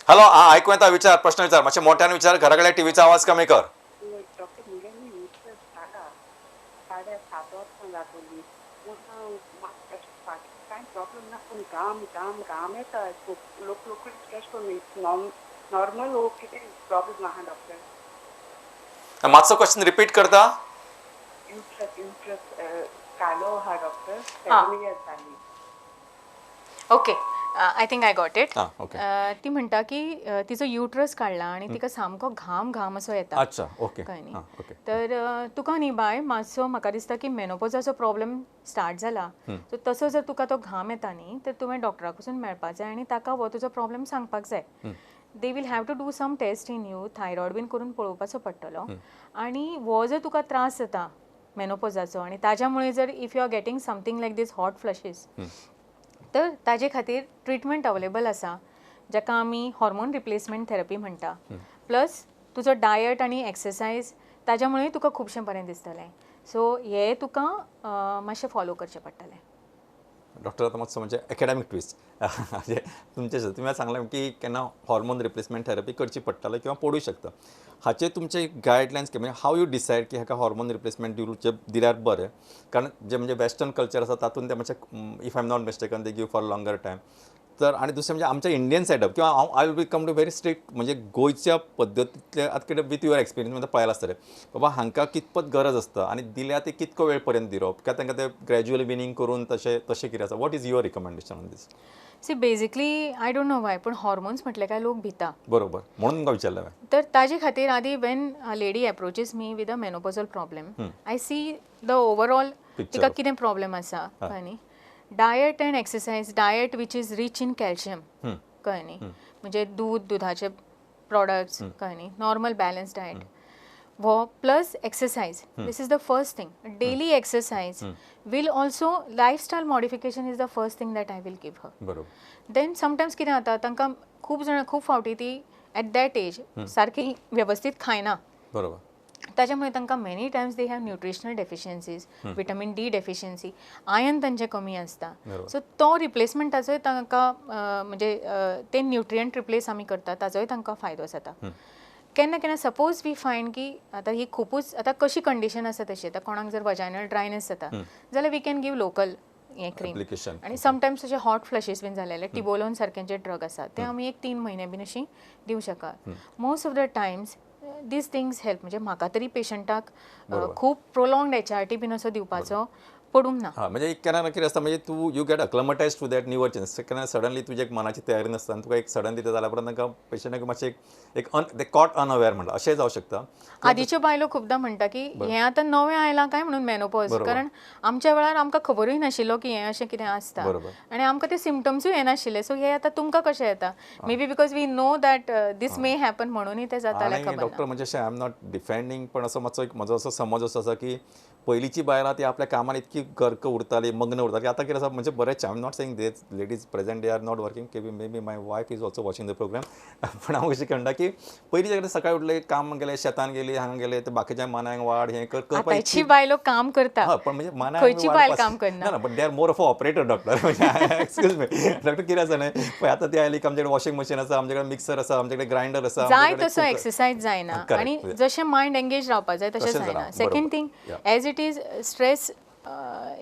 हॅलो. आं, आयकूं येता? विचार, प्रश्न विचार, मातशें मोठ्यान विचार, घरा कडेन टिवीचो आवाज कमी कर. डॉक्टर, मुगे न्ही 7.5 वर्सां जातली, कांय प्रॉब्लम ना, पूण घाम घाम घाम येता, लोक लोक कशें करून नॉर्मल हो कितें प्रॉब्लम आहा डॉक्टर? मातसो क्वेश्चन रिपीट करता. युट्रस युट्रस कालो आहा डॉक्टर, 7 इयर्स जाली. Okay, I think I got it. ती म्हणटा की तिचो युट्रस काडला आनी तिका सामको घाम घाम असो येता. अच्छा, ओके. कळ्ळें न्ही? तर तुका न्ही बाय मातसो म्हाका दिसता की मेनोपोजाचो प्रॉब्लम स्टार्ट जाला, सो तसो जर तुका तो घाम येता न्ही तर तुवें डॉक्टरा कडसून मेळपाक जाय आनी ताका हो तुजो प्रॉब्लम सांगपाक जाय. They will have to do some test in you, thyroid बीन करून पळोवपाचो पडटलो. आनी हो जर तुका त्रास जाता मेनोपोजाचो आनी ताज्या मुळे जर if you are getting something like this hot flushes, तर ताजे खातीर ट्रिटमेंट अवेलेबल आसा जाका आमी हॉर्मोन रिप्लेसमेंट थेरपी म्हणटा. प्लस तुजो डायट आनी एक्सरसायज ताज्या मुळे तुका खुबशें बरें दिसतलें. सो हे तुका मातशें फॉलो करचें पडटलें. डॉक्टर, आतां मातसो म्हणजे एकेडॅमीक ट्विस्ट म्हणजे तुमचे तुमी सांगलें की केन्ना हॉर्मोन रिप्लेसमेंट थेरपी करची पडटले किंवा पडूं शकता, हाचे तुमचे गायडलायन्स म्हणजे how you decide की हाका हॉर्मोन रिप्लेसमेंट दिवचे दिल्यार बरें? कारण जे म्हणजे वेस्टर्न कल्चर आसा तातूंत ते मातशें if I am not mistaken they give for longer time. तर आनी दुसरें म्हणजे आमच्या इंडियन सेटअप किंवा हांव I will become to very strict म्हणजे गोंयच्या पद्दतींतले आतां कितें विथ your experience म्हणजे पळयलां आसतलें बाबा हांकां कितपत गरज आसता आनी दिल्या ती कितको वेळ पर्यंत दिवप काय तांकां ते ग्रॅज्युअली विनींग करून तशें तशें कितें आसा, what is your recommendation on this? See basically I don't know why पण हॉर्मोन्स म्हटलें काय लोक भिता. बरोबर, म्हणून तुमकां विचारलें हांवें. तर ताजे खातीर आदी when a lady approaches me with a menopausal problem I see the overall तिका कितें प्रॉब्लेम आसा कळ्ळें न्ही. Diet and exercise, diet which is rich in calcium कळ्ळें न्ही, म्हणजे दूध, दुधाचे प्रॉडक्ट्स कळ्ळें न्ही, नॉर्मल बॅलन्स डायट हो plus exercise, this is the first thing. Daily exercise will also lifestyle modification is the first thing that I will give her. बरोबर. Then sometimes कितें जाता तांकां खूब जाणां खूब फावटी ती एट that age सारकी वेवस्थीत खायना. बरोबर. ताच्यामुळे तांकां many times they have nutritional deficiencies, vitamin D deficiency, iron तांचें कमी आसता. सो तो रिप्लेसमेंटाचोय तांकां म्हणजे ते न्युट्रियंट रिप्लेस आमी करता ताचोय तांकां फायदो जाता. केन्ना केन्ना सपोज we find की आतां ही खुबूच आतां कशी कंडिशन आसा तशी, आतां कोणाक जर वजायनल ड्रायनेस जाता जाल्यार we can give local हें क्रीम. आनी समटायम्स अशे हॉट फ्लॅशीस बीन जाले जाल्यार टिबोलोन सारकें जे ड्रग आसा ते आमी एक 3 म्हयने बीन अशी दिवं शकता. Most of the times these things help. म्हणजे म्हाका तरी पेशंटाक खूब प्रोलॉंगड HRT बीन असो दिवपाचो पडूंक ना. हां, म्हणजे केन्ना ना कितें आसता म्हणजे तूं you get acclimatise to that newer change. केन्ना सडनली तुज्या एक मनाची तयारी नासता आनी तुका एक सडनली तें जाल्या उपरांत तांकां पेशंटाक मातशें एक ते कॉट अनअवेर म्हणटा अशें जावं शकता. आदीच्यो बायलो खुबदां म्हणटा की हें आतां नवें आयलां काय म्हणून मेनोपॉज, कारण आमच्या वेळार आमकां खबरूय नाशिल्लो की हें अशें कितें आसता आनी आमकां ते सिमटम्सूय येनाशिल्ले. सो हें आतां तुमकां कशें येता, may be because we know that this may happen म्हणूनय तें जातालें. खबर डॉक्टर म्हणजे अशें I am not defending, पण असो मातसो एक म्हजो असो समज असो आसा की पयलींची बायलां ती आपल्या कामान इतकी गर्क उरताली, मग्न उरताली. आतां कितें आसा म्हणजे बरेंच I am not saying these ladies present they are not working, may be my wife is also watching the programme, पण हांव अशें म्हणटा की पयलीं कडेन सकाळी उठले काम गेले, शेतान गेली, हांगा गेले, ते बाकीच्या मानांक वाड हें करपाक. आतांची बायलो काम करता, पण म्हणजे मानांक बायल काम करना, but they are more of a operator doctor. Excuse me doctor, कितें आसा न्हय पळय आतां ती आयली की आमचे कडेन वॉशिंग मशीन आसा, आमचे कडेन मिक्सर आसा, आमचे कडेन ग्रायंडर आसा, जाय तसो एक्सरसायज जायना आनी जशें मायंड एंगेज रावपाक जाय तशें जायना. Second thing as it is stress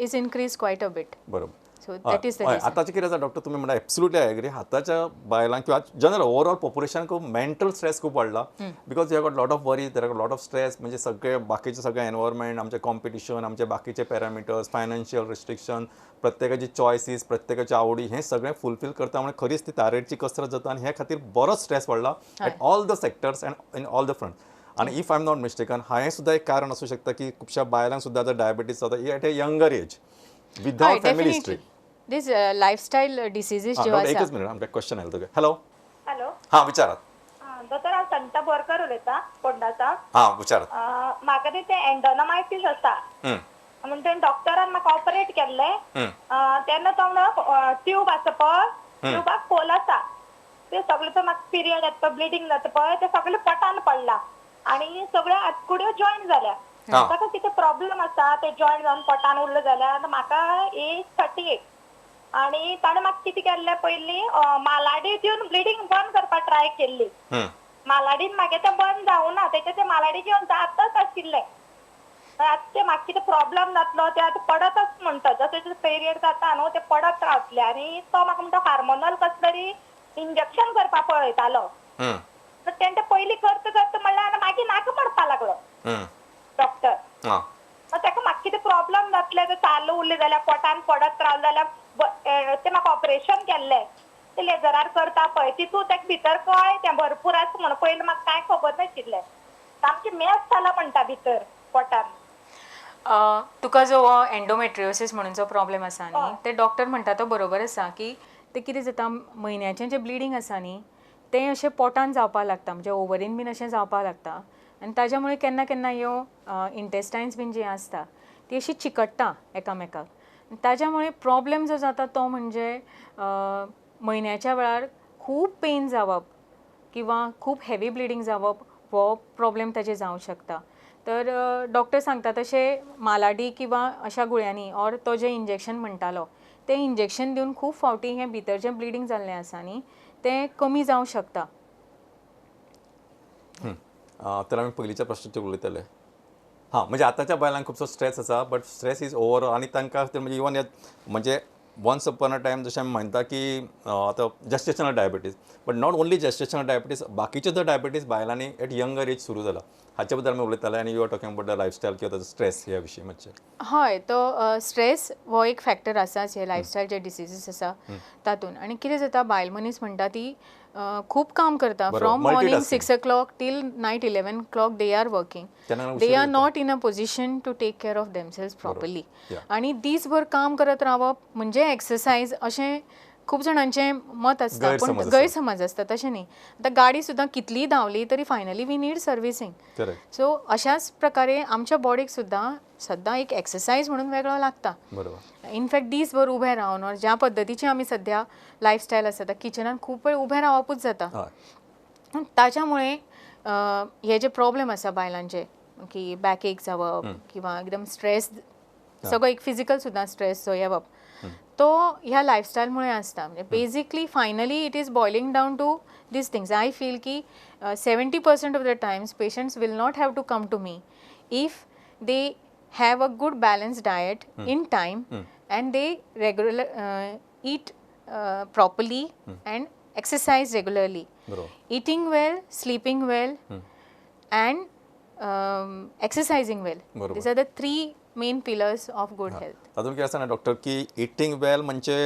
is increase quite a bit. बरोबर. So that is the reason. आतांचें कितें आसा डॉक्टर तुमी म्हणटा एब्सोल्युटली I agree. आतांच्या बायलांक किंवा जनरल ओवरऑल पॉप्युलेशन खूब मेंटल स्ट्रेस खूब वाडला because you got lot of worries, there got lot of stress. म्हणजे सगळे बाकीचे सगळे एनवायरमेंट, आमचे कॉम्पिटिशन, आमचे बाकीचे पॅरामिटर्स, फायनान्शियल रिस्ट्रिक्शन, प्रत्येकाची चॉयसीस, प्रत्येकाची आवडी, हें सगळें फुलफील करता म्हणजे खरीच ती तारेची कसरत जाता आनी हे खातीर बरोच स्ट्रेस वाडला at all the sectors and in all the front. आनी if I am not mistaken हांवें सुद्दां एक कारण आसूं शकता की खुबश्या बायलांक सुद्दां आतां डायबिटीज जाता at a younger age without family history. This lifestyle diseases ज्यो आसा. एकच मिनिट, आमकां क्वेश्चन आयलो तुका. हॅलो. हॅलो. हां विचारात. दोतोर हांव संता बोरकर उलयतां फोंडासावन. हां विचारात. म्हाका न्ही तें एन्डोनामायटीस आसा म्हणटकीर डॉक्टरान म्हाका ऑपरेट केल्लें तेन्ना तो म्हणलो ट्यूब आसा पळय, ट्यूबाक खोल आसा, ते सगळे तो म्हाका पिरियड येता पळय, ब्लिडींग जाता पळय, ते सगळे पोटान पडला आनी सगळ्यो आतकुड्यो जॉयन जाल्या. ताका कितें प्रॉब्लम आसा ते जॉयन जावन पोटान उरले जाल्यार. म्हाका एज 38 आनी ताणें म्हाका कितें केल्लें पयलीं मालाडी दिवन ब्लिडींग बंद करपाक ट्राय केल्ली. मालाडीन म्हागे तें बंद जावना, तेचे ते मालाडी घेवन जातच आशिल्लें. आतां तें म्हाका कितें प्रॉब्लम जातलो ते आतां पडतच म्हणटा, जशें जशें पिरियड जाता न्हू ते पडत रावतले. आनी तो म्हाका म्हणटा हार्मोनल कसलें तरी इंजेक्शन करपाक पळयतालो, तेणें पयलीं करता करता म्हणल्यार आनी मागीर नाका म्हणपाक लागलो डॉक्टर. ताका म्हाका कितें प्रॉब्लम जातलें ते चालू उरलें जाल्यार पोटान पडत रावलें जाल्यार ते म्हाका ऑपरेशन केल्लें ते लेजरार करता पळय तितूंत ताका भितर कळ्ळें तें भरपूर आसा म्हणून. पयलीं म्हाका कांय खबर नाशिल्लें, सामकें मेस जाला म्हणटा भितर पोटान. तुका जो एन्डोमेट्रियोसीस म्हणून जो प्रॉब्लम आसा न्ही, ते डॉक्टर म्हणटा तो बरोबर आसा की ते कितें जाता म्हयन्याचें जें ब्लिडींग आसा न्ही तें अशें पोटान जावपाक लागता, म्हणजे ओवरीन बीन अशें जावपाक लागता आनी ताज्या मुळे केन्ना केन्ना ह्यो इंटेस्टायन्स बीन जी आसता ती अशी चिकट्टा एकामेकाक, ताज्या मुळे प्रॉब्लम जो जाता तो म्हणजे म्हयन्याच्या वेळार खूब पेन जावप किंवा खूब हेवी ब्लिडींग जावप हो प्रॉब्लम ताजे जावं शकता. तर डॉक्टर सांगता तशें मालाडी किंवा अशा गुळयांनी ऑर तो जें इंजेक्शन म्हणटालो तें इंजेक्शन दिवन खूब फावटी हें भितर जें ब्लिडींग जाल्लें आसा न्ही तें कमी जावं शकता. तर आमी पयलींच्या प्रश्नाचेर उलयताले. हां, म्हणजे आतांच्या बायलांक खुबसो स्ट्रेस आसा, बट स्ट्रेस is overall आनी तांकां म्हणजे इवन म्हणजे वन्स अपॉन अ टायम जशें आमी म्हणटा की आतां gestational diabetes, but not only gestational diabetes, बाकीचे जो डायबिटीज बायलांनी एट यंगर एज सुरू जाला हाचे बद्दल आमी उलयताले आनी you are talking about the lifestyle किंवा ताजो स्ट्रेस ह्या विशीं मातशें. हय, तो स्ट्रेस हो एक फॅक्टर आसाच हे लायफस्टायल जे डिसिजीस आसा तातूंत. आनी कितें जाता, बायल मनीस म्हणटा ती खूब काम करता, from morning 6 o'clock till night 11 o'clock they are working, they are not in a position to take care of themselves properly. आनी दीसभर काम करत रावप म्हणजे एक्सरसायज अशें खूब जाणांचें मत आसता, पूण गैरसमज आसता, तशें न्ही. आतां गाडी सुद्दां कितलीय धांवली तरी finally we need servicing. So अशाच प्रकारे आमच्या बॉडीक सुद्दां सद्दां एक एक्सरसायज म्हणून वेगळो लागता. इनफॅक्ट दीसभर उबें रावन ऑर ज्या पद्दतीची आमी सद्या लायफस्टायल आसा, आतां किचनान खूब वेळ उबें रावपूच जाता, ताच्या मुळे हे जे प्रॉब्लेम आसा बायलांचे की बॅक एक जावप किंवा एकदम स्ट्रेस, सगळो एक फिजिकल सुद्दां स्ट्रेस जो येवप तो ह्या लायफस्टायलमुळे आसता. म्हणजे basically finally it is boiling down to these things. I feel की 70% of the times patients will not have to come to me if they have a good balanced diet in time and they regular eat properly and exercise regularly. Eating well, sleeping well and exercising well, these are the 3 main pillars of good health. तातूंत कितें आसा ना doctor की eating वेल म्हणजे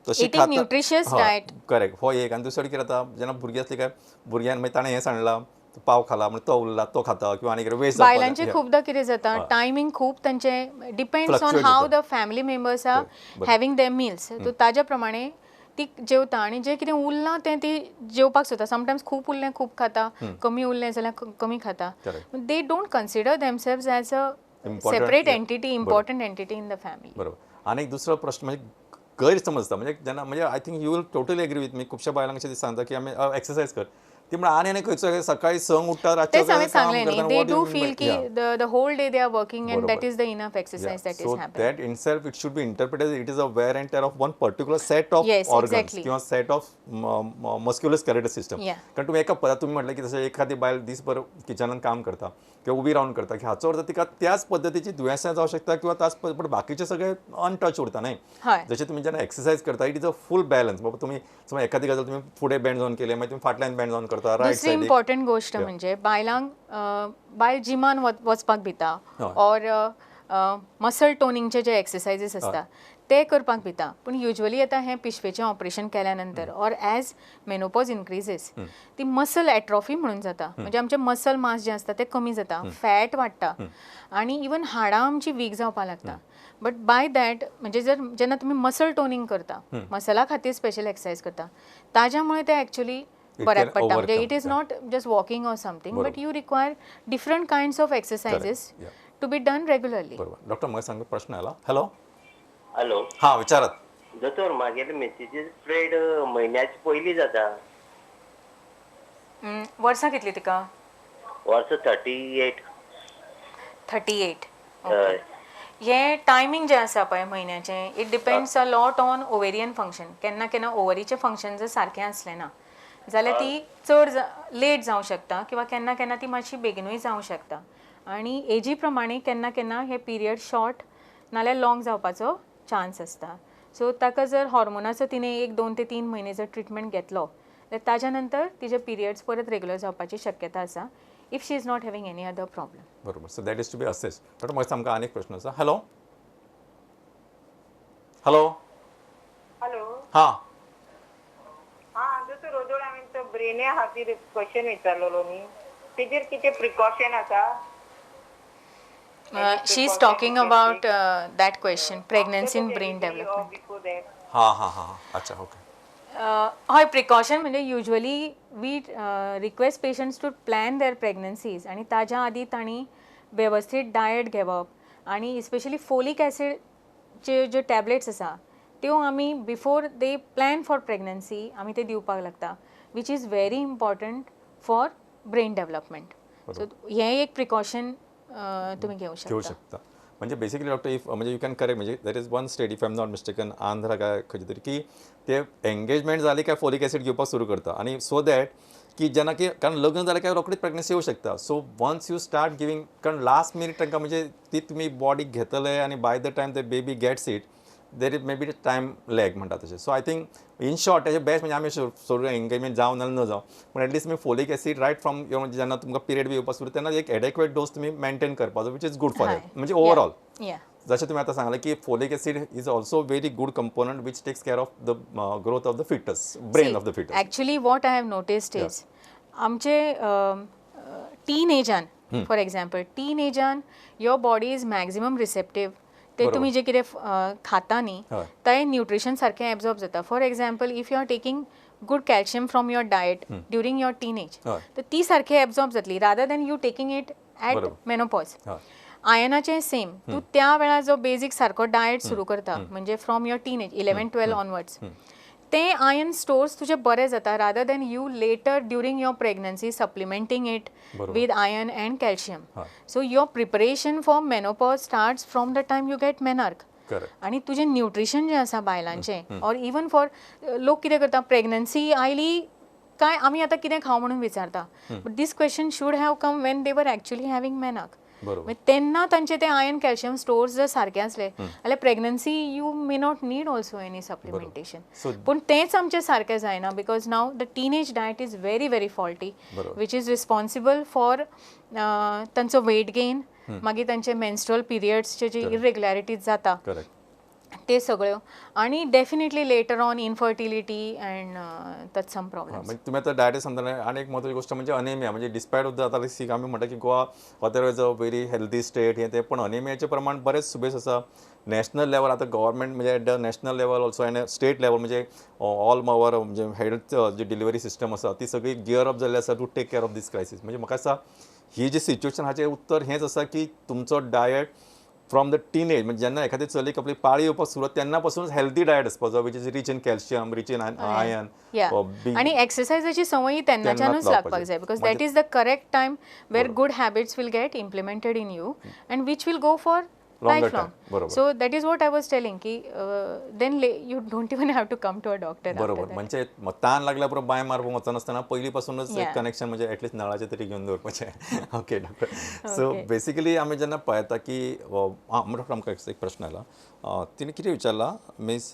तशी eating nutritious diet, correct, हो एक. आनी दुसरें कितें जाता, जेन्ना भुरगीं आसलीं काय भुरग्यान मागीर ताणें हें सांगलां, पाव खाला म्हणजे तो उरला तो खाता किंवा आनी कितें वेस्ट. बायलांचे खूपदां कितें जाता, टायमींग खूब तांचे depends on how the family members are having their meals, so ताज्या प्रमाणे ती जेवता आनी जें कितें उरलां तें ती जेवपाक सोदता. समटायम्स खूब उरलें खूब खाता, कमी उरलें जाल्यार कमी खाता. They don't consider themselves as a separate entity, important entity in the family. बरोबर. आनी एक दुसरो प्रश्न म्हणजे गैरसमज आसता, म्हणजे जेन्ना म्हणजे I think you will totally agree with me, खुबश्या बायलांक अशें सांगता की आमी एक्सरसायज कर, ती म्हणून आनी आनी खंयचो सकाळी 6 उठ्ठा रातचें तेच हांवें सांगलें न्ही, they do feel की the whole day they are working and that is the enough exercise that is happening. So that itself it should be interpreted, it is a wear and tear of one particular set of organs किंवा set of muscular system. कारण तुम्ही एका पदात तुम्ही म्हटलं की जसं एखादी बायल दीसभर किचनान काम करता किंवा उबी रावन करता की हाचो अर्थ तिका त्याच पद्दतीची दुयेंसां जावं शकता किंवा त्याच, पण बाकीचे सगळे अनटच उरता न्हय. जशें तुमी जेन्ना एक्सरसायज करता it is a full balance. बाबा तुमी समज एखादी गजाल तुमी फुडें बँड जावन केले, मागीर तुमी फाटल्यान बँड जावन करता. दुसरी इम्पॉर्टंट गोश्ट म्हणजे बायलांक बायल जिमान वचपाक भिता ऑर मसल टोनिंगचे जे एक्सरसायजीस आसता ते करपाक भिता, पूण युजली आतां हें पिशवेचें ऑपरेशन केल्या नंतर ऑर एज मेनोपॉज इनक्रिजीस ती मसल एट्रॉफी म्हणून जाता, म्हणजे आमचें मसल मास जें आसता तें कमी जाता, फॅट वाडटा आनी इवन हाडां आमची वीक जावपाक लागता. बट बाय that म्हणजे जर जेन्ना तुमी मसल टोनिंग करता, मसला खातीर स्पेशल एक्सरसायज करता, ताज्या मुळे ते एक्चुली बऱ्याक पडटा. म्हणजे it is not just walking or something, but you require different kinds of exercises to be done regularly. बरोबर. डॉक्टर म्हाका सांग प्रश्न आला. हॅलो. हॅलो. हां विचारात. दोतोर, मागेले मिसेसीचे पिरियड म्हयन्याचे पयलीं जाता. वर्सां कितली तिका? वर्सां 38. 38. ओके. हें टायमींग जें आसा पळय म्हयन्याचें, it depends a lot on ovarian function. केन्ना केन्ना ओवरीचें फंक्शन जर सारकें आसलें ना जाल्यार ती चड लेट जावं शकता किंवा केन्ना केन्ना ती मातशी बेगिनूय जावं शकता. आनी एजी प्रमाणे केन्ना केन्ना हे पिरियड शॉर्ट नाल्यार लॉंग जावपाचो चान्स आसता. सो ताका जर हॉर्मोनाचो तिणें 1, 2 ते 3 म्हयने जर ट्रिटमेंट घेतलो जाल्यार ताज्या नंतर तिजे पिरियड्स परत रेगुलर जावपाची शक्यता आसा, if she is not having any other problem. बरोबर. So that is to be assess. Doctor म्हाका आमकां आनीक प्रश्न आसा. हॅलो. हॅलो. हॅलो. हां. हां दोतोर, रोजोळ हांवें तो ब्रेना खातीर क्वेश्चन विचारलेलो न्ही, तेजेर कितें प्रिकॉशन आसा? She is talking about that question, pregnancy in brain development. हां हां हां अच्छा, ओके. हय, प्रिकॉशन म्हणजे usually we request patients to plan their pregnancies आनी ताज्या आदी तांणी वेवस्थीत डायट घेवप आनी स्पेशली फोलीक एसिडचे ज्यो टॅबलेट्स आसा त्यो आमी before they plan for pregnancy आमी ते दिवपाक लागता, which is very important for brain development. So हें एक प्रिकॉशन तुमी घेवं शकता. म्हणजे बेसिकली डॉक्टर if म्हणजे you can correct, म्हणजे there is one state if I am not mistaken, Andhra काय खंयचे तरी, की ते एंगेजमेंट जाली काय फोलिक एसिड घेवपाक सुरू करता आनी सो that की जेन्ना की कारण लग्न जालें काय रोखडीच प्रेग्नन्सी येवं शकता. So once you start giving, कारण लास्ट मिनीट तांकां म्हणजे ती तुमी बॉडीक घेतले आनी by the time the baby gets it There is may be time lag म्हणटा तशें. So I think in short तेजें बेस्ट म्हणजे आमी सोडून एंगेजमेंट जावं नाल्यार न जावं, पूण एटलिस्ट तुमी folic acid right from your म्हणजे जेन्ना तुमकां पिरियड बी येवपाक सुरू तेन्ना एक एडेक्वेट डोस तुमी मेंटेन करपाचो, which is good for health म्हणजे ओवरऑल. जशें तुमी आतां सांगलें की folic acid is also very good component which takes care of the growth of the fetus, brain of the fetus. Actually what I have noticed is आमचे teen एजान, for example teen एजान your body is maximum receptive, ते तुमी जे कितें खाता न्ही तें nutrition सारकें एब्जॉर्ब जाता. For example if you are taking good calcium from your diet during your teenage तर ती सारकी एब्जॉर्ब जातली rather than you taking it at menopause. आयनाचें same, तूं त्या वेळार जो बेजीक सारको डायट सुरू करता म्हणजे from your teenage 11-12 onwards तें आयन स्टोर्स तुजे बरे जाता rather than you later during your pregnancy supplementing it with iron and calcium. So your preparation for menopause starts from the time you get menarche. आनी तुजें nutrition जें आसा बायलांचें or even for लोक कितें करता प्रेग्नन्सी आयली काय आमी आतां कितें खावं म्हणून विचारता, but this question should have come when they were actually having menarche. तेन्ना तांचे ते आयन कॅल्शियम स्टोर्स जर सारके आसले जाल्यार pregnancy you may not need also any supplementation. पूण तेंच आमचें सारकें जायना because now the teenage diet is very very faulty which is responsible for तांचो वेट गेन, मागीर तांचे मेन्स्ट्रुअल पिरियड्सचे जे इरेग्युलरिटीज जाता ते सगळ्यो, आनी definitely later on infertility and तत्सम problems. म्हणजे तुमी आतां डायट सांगता आनी एक म्हत्वाची गोश्ट म्हणजे अनेमिया, म्हणजे डिस्पायट ऑफ the आतां सी आमी म्हणटा की Goa otherwise a very healthy state हें तें, पूण अनेमियाचें प्रमाण बरेंच सुबेज आसा नॅशनल लेवल. आतां गव्हर्मेंट म्हणजे at the national level also and state level म्हणजे ऑल our म्हणजे हेल्थ जी डिलिव्हरी सिस्टम आसा ती सगळी गियर अप जाल्ली आसा to take care of this crisis. म्हणजे म्हाका दिसता ही जी सिच्युएशन हाचें उत्तर हेंच आसा की तुमचो डायट फ्रॉम the teenage म्हणजे जेन्ना एखादी चलीक आपली पाळी येवपाक सुरवात तेन्ना पासून हेल्दी डायट आसपाक जाय which is rich in calcium, rich in iron. आनी एक्सरसायजाची संवय तेन्नाच्यानूच लागपाक जाय because that is the correct time where good habits will get implemented in you and which will go for life long. So that is what I was telling की then you don't even have to come to a doctor. बरोबर, म्हणजे ताण लागल्या बरोबर बांय मारपाक वचनासतना पयलीं पासूनच एक कनेक्शन म्हणजे एटलिस्ट नळाचें तरी घेवन दवरपाचें. ओके डॉक्टर, सो बेसिकली आमी जेन्ना पळयता की डॉक्टर आमकां एक प्रश्न आयला, तिणें कितें विचारला मीस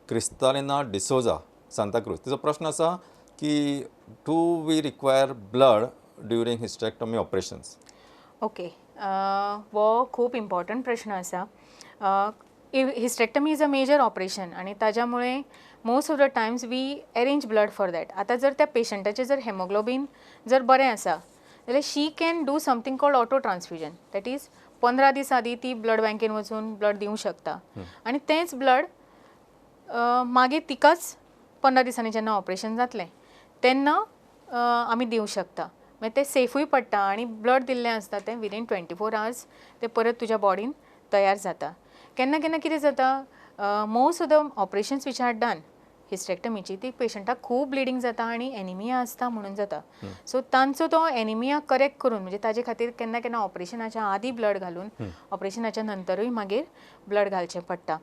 क्रिस्तालिना डिसोजा सांताक्रूज, तिचो प्रश्न आसा की do we require blood during hysterectomy operations? Okay, हो खूब इम्पॉर्टंट प्रश्न आसा. Hysterectomy is a major operation आनी ताज्या मुळे most of the times we arrange blood for that. आतां जर त्या पेशंटाचें जर हेमोग्लोबीन जर बरें आसा जाल्यार she can do something called auto transfusion, that is 15 दीस आदीं ती ब्लड बँकेन वचून ब्लड दिवंक शकता आनी तेंच ब्लड मागीर तिकाच 15 दिसांनी जेन्ना ऑपरेशन जातलें तेन्ना आमी दिवंक शकता. मागीर तें सेफूय पडटा आनी ब्लड दिल्लें आसता तें विदीन 24 आवर्स तें परत तुज्या बॉडीन तयार जाता. केन्ना केन्ना कितें जाता most of the operations which are done हिस्टेक्टमीची ती पेशंटाक खूब ब्लिडींग जाता आनी एनिमिया आसता म्हणून जाता. सो तांचो तो एनिमिया करेक्ट करून म्हणजे ताजे खातीर केन्ना केन्ना ऑपरेशनाच्या आदी ब्लड घालून ऑपरेशनाच्या नंतरूय मागीर ब्लड घालचें पडटा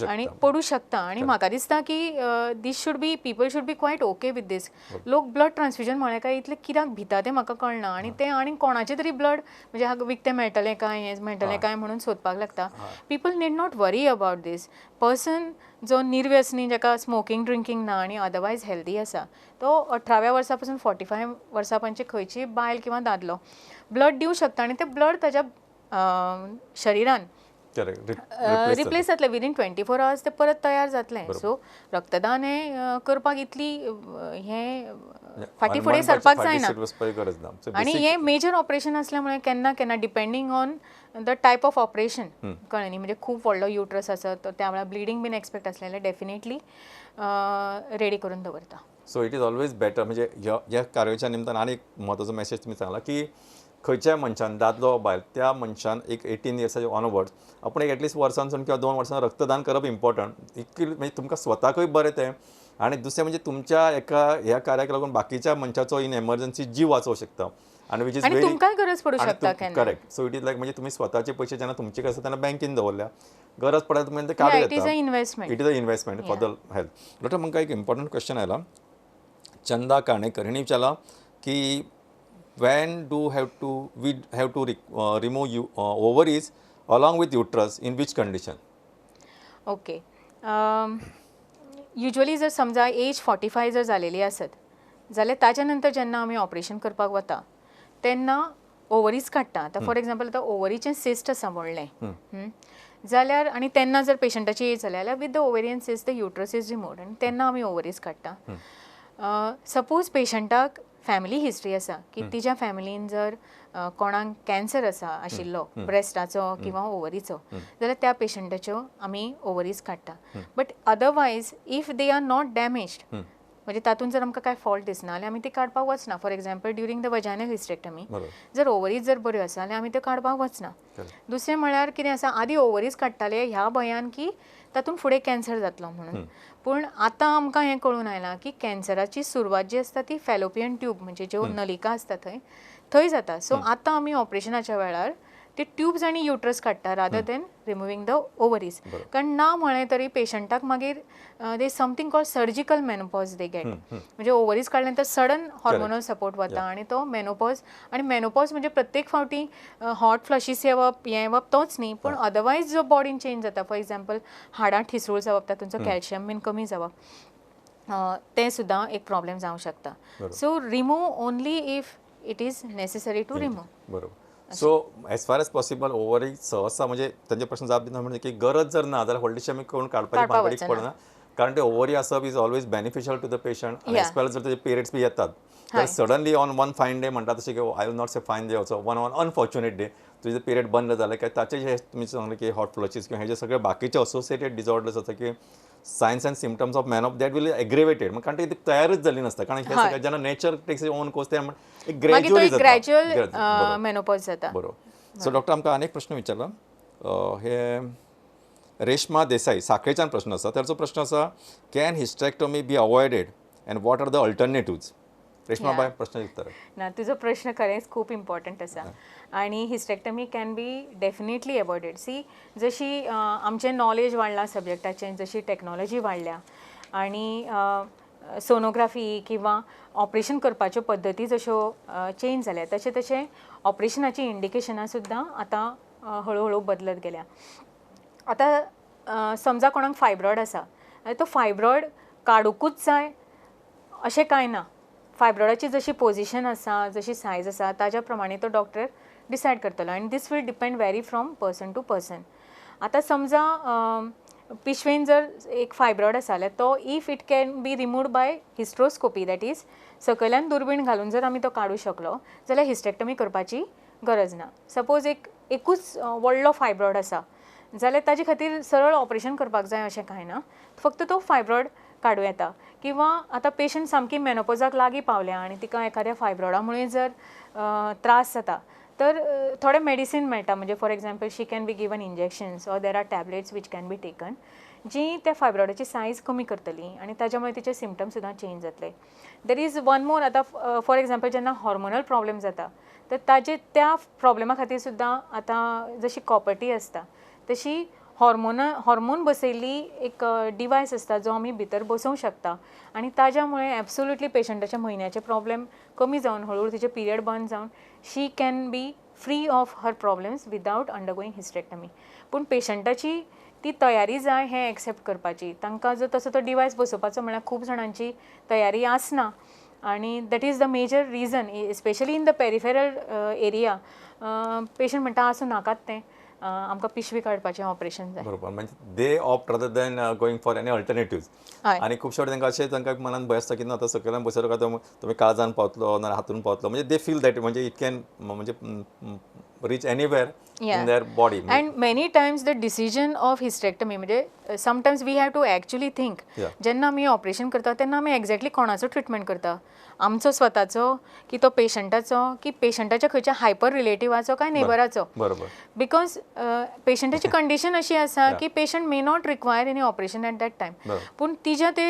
आनी पडूं शकता. आनी म्हाका दिसता की this should be people should be quite okay with this. लोक ब्लड ट्रान्सफ्युजन म्हळ्यार काय इतलें कित्याक भिता तें म्हाका कळना आनी तें आनी कोणाचें तरी ब्लड म्हणजे विकतें मेळटलें काय हें मेळटलें काय म्हणून सोदपाक लागता. People need not worry about this. Person जो निर्व्यसनी जाका स्मोकींग ड्रिंकींग ना आनी अदरवायज हेल्दी आसा तो 18व्या वर्सा पासून 45 वर्सां पर्यंतची खंयचीय बायल किंवा दादलो ब्लड दिवं शकता आनी तें ब्लड ताज्या शरिरान रिप्लेस जातलें विदीन 24 आवर्स तें परत तयार जातलें. सो रक्तदान हें करपाक इतली हें फाटीं फुडें सरपाक जायना आनी हें मेजर ऑपरेशन आसल्या मुळे केन्ना केन्ना depending on the type of operation कळ्ळें न्ही, म्हणजे खूब व्हडलो युट्रस आसत तर त्या वेळार ब्लिडींग बीन एक्सपेक्ट आसलें जाल्यार डेफिनेटली रेडी करून दवरता. So it is always better. म्हणजे ह्या कार्याच्या निमतान आनी एक म्हत्वाचो मॅसेज तुमी सांगला की खंयच्याय मनशान दादलो बायल त्या मनशान एक 18 इयर्साचे ऑनवर्ड्स आपूण एक एटलिस्ट वर्सांसून किंवा 2 वर्सां रक्तदान करप इम्पॉर्टंट. इतकी म्हणजे तुमकां स्वताकूय बरें तें आनी दुसरें म्हणजे तुमच्या एका ह्या कार्याक लागून बाकीच्या मनशाचो इन एमर्जन्सी जीव वाचोवंक शकता आनी which is very तुमकांय गरज पडूं शकता. Correct. So it is like म्हणजे तुमी स्वताचे पयशे जेन्ना तुमचे कडेन आसा तेन्ना बँकेन दवरल्या गरज पडल्यार तुमी ते काडूं येता. It is a investment, it is a investment for the health. Doctor म्हाका एक इम्पॉर्टंट क्वेश्चन आयला, चंदा काणेकर हिणें विचारलां की when do have to we have to remove ovaries along with uterus, in which condition? Okay, usually जर समजा as 45 जर जालेली आसत जाल्यार ताच्या नंतर जेन्ना आमी ऑपरेशन करपाक वता तेन्ना ओवरीज काडटा. आतां फॉर एग्जाम्पल आतां ओवरीचें सिस्ट आसा व्हडलें जाल्यार आनी तेन्ना जर पेशंटाची एज जाल्या जाल्यार with the ovarian cyst the uterus is removed आनी तेन्ना आमी ओवरीज काडटा. सपोज पेशंटाक फॅमिली हिस्ट्री आसा की तिच्या फॅमिलीन जर कोणाक कॅन्सर आसा आशिल्लो ब्रेस्टाचो किंवा ओवरीचो जाल्यार त्या पेशंटाच्यो आमी ओवरीज काडटा. But otherwise if they are not damaged म्हणजे तातूंत जर आमकां कांय फॉल्ट दिसना जाल्यार आमी ती काडपाक वचना. For example during the vaginal hysterectomy जर ओवरीज जर बऱ्यो आसा जाल्यार आमी त्यो काडपाक वचना. दुसरें म्हळ्यार कितें आसा, आदी ओवरीज काडटाले ह्या भंयान की तातूंत फुडें कॅन्सर जातलो म्हणून, पूण आतां आमकां हें कळून आयलां की कॅन्सराची सुरवात जी आसता ती फॅलोपियन ट्यूब म्हणजे ज्यो नलिका आसता थंय थंय जाता. सो आतां आमी ऑपरेशनाच्या वेळार ते ट्यूब्स आनी युट्रस काडटा rather than removing the ovaries. कारण ना म्हळें तरी पेशंटाक मागीर they something called surgical menopause they get, म्हणजे ओवरीज काडल्या नंतर सडन हॉर्मोनल सपोर्ट वता आनी तो मेनोपॉज. आनी मेनोपॉज म्हणजे प्रत्येक फावटी हॉट फ्लशीस येवप हें येवप तोच न्ही, पूण अदरवायज जो बॉडीन चेंज जाता, फॉर एग्जाम्पल हाडां ठिसूळ जावप, तातूंचो कॅल्शियम बीन कमी जावप, तें सुद्दां एक प्रॉब्लेम जावंक शकता. So remove only if it is necessary to remove. बरोबर. So as far as possible ovary सहसा म्हणजे तांचे प्रश्न जाप दितना म्हणजे की गरज जर ना जाल्यार व्हडलीशी आमी करून काडपाची भानगडीक पडना, कारण ते ओवरी आसप is always beneficial to the patient. आनी एज वेल जर तेजे पिरियड्स बी येतात जाल्यार suddenly on one fine day म्हणटा तशें की I will not say fine day also, one on unfortunate day तुजे पिरियड बंद जाले काय ताचे जे तुमी सांगले की हॉट फ्लशीस किंवा हे जे सगळे बाकीचे असोसिएटेड डिसऑर्डर्स आसा की signs and symptoms of man of that will aggravated, कारण ती तयारच जाल्ली नासता, कारण हे सगळें जेन्ना नेचर टेक्स ओन कोर्स ते एक ग्रॅज्युअली ग्रॅज्युअल मेनोपॉज जाता. बरोबर. सो डॉक्टर आमकां आनीक प्रश्न विचारला, हे रेश्मा देसाई साखळेच्यान प्रश्न आसा. ताचो प्रश्न आसा, can hysterectomy be avoided and what are the alternatives? Reshma bye प्रश्न उत्तर ना, तुजो प्रश्न खरेंच खूब इम्पॉर्टंट आसा आनी hysterectomy can be definitely avoided. See जशी आमचें नॉलेज वाडलां सब्जेक्टाचें, जशी टॅक्नोलॉजी वाडल्या आनी सोनोग्राफी किंवा ऑपरेशन करपाच्यो पद्दती जश्यो चेंज जाल्या तशें तशें ऑपरेशनाची इंडिकेशनां सुद्दां आतां हळुहळू बदलत गेल्या. आतां समजा कोणाक फायब्रॉयड आसा, तो फायब्रॉयड काडुंकूच जाय अशें कांय ना. फायब्रॉयडाची जशी पोजिशन आसा, जशी सायज आसा ताज्या प्रमाणे तो डॉक्टर डिसायड करतलो आनी this will depend vary from person to person. आतां समजा पिशवेन जर एक फायब्रॉयड आसा जाल्यार तो if it can be removed by hysteroscopy, that is सकयल्यान दुर्बीण घालून जर आमी तो काडूं शकलो जाल्यार हिस्ट्रेक्टमी करपाची गरज ना. सपोज एक एकूच व्हडलो फायब्रॉयड आसा जाल्यार ताजे खातीर सरळ ऑपरेशन करपाक जाय अशें कांय ना, फक्त तो फायब्रॉयड काडूं येता. किंवा आतां पेशंट सामकी मेनोपॉजाक लागीं पावल्या आनी तिका एखाद्या फायब्रॉयडा मुळे जर त्रास जाता तर थोडे मेडिसीन मेळटा, म्हणजे for example she can be given injections or there are tablets which can be taken जी त्या फायब्रॉयडाची सायज कमी करतली आनी ताच्या मुळे तिचे सिमटम्स सुद्दां चेंज जातले. There is one more, आतां फॉर एग्जाम्पल जेन्ना हॉर्मोनल प्रॉब्लेम जाता तर ताजे त्या प्रॉब्लेमा खातीर सुद्दां आतां जशी कॉपर्टी आसता तशी हॉर्मोन बसयल्ली एक डिवायस आसता जो आमी भितर बसोवंक शकता आनी ताज्या मुळे एब्सोल्युटली पेशंटाच्या म्हयन्याचे प्रॉब्लेम कमी जावन हळूहळू तिचे पिरियड बंद जावन she can be free of her problems without undergoing hysterectomy. पूण पेशंटाची ती तयारी जाय हें एक्सेप्ट करपाची, तांकां जर तसो तो डिवायस बसोवपाचो म्हळ्यार खूब जाणांची तयारी आसना आनी that is the major reason, especially in the peripheral area patient म्हणटा आसूं नाकात तें, आमकां पिशवी काडपाचें ऑपरेशन जाय. बरोबर, म्हणजे they opt rather than going for any alternatives. आनी खुबशे फावटी तांकां अशें तांकां मनान भंय आसता की ना आतां सकयल्यान बसयलो काय तुमी काळजान पावतलो ना हातून पावतलो, म्हणजे they feel that म्हणजे it can म्हणजे reach anywhere in their body. And many times the decision of hysterectomy म्हणजे sometimes we have to actually think, जेन्ना आमी ऑपरेशन करता तेन्ना आमी एक्झॅक्टली कोणाचो ट्रिटमेंट करता, आमचो स्वताचो की तो पेशंटाचो की पेशंटाच्या खंयच्या हायपर रिलेटिवाचो काय नेबराचो. बरोबर, because पेशंटाची कंडिशन अशी आसा की patient may not require any operation at that time, पूण तिज्या ते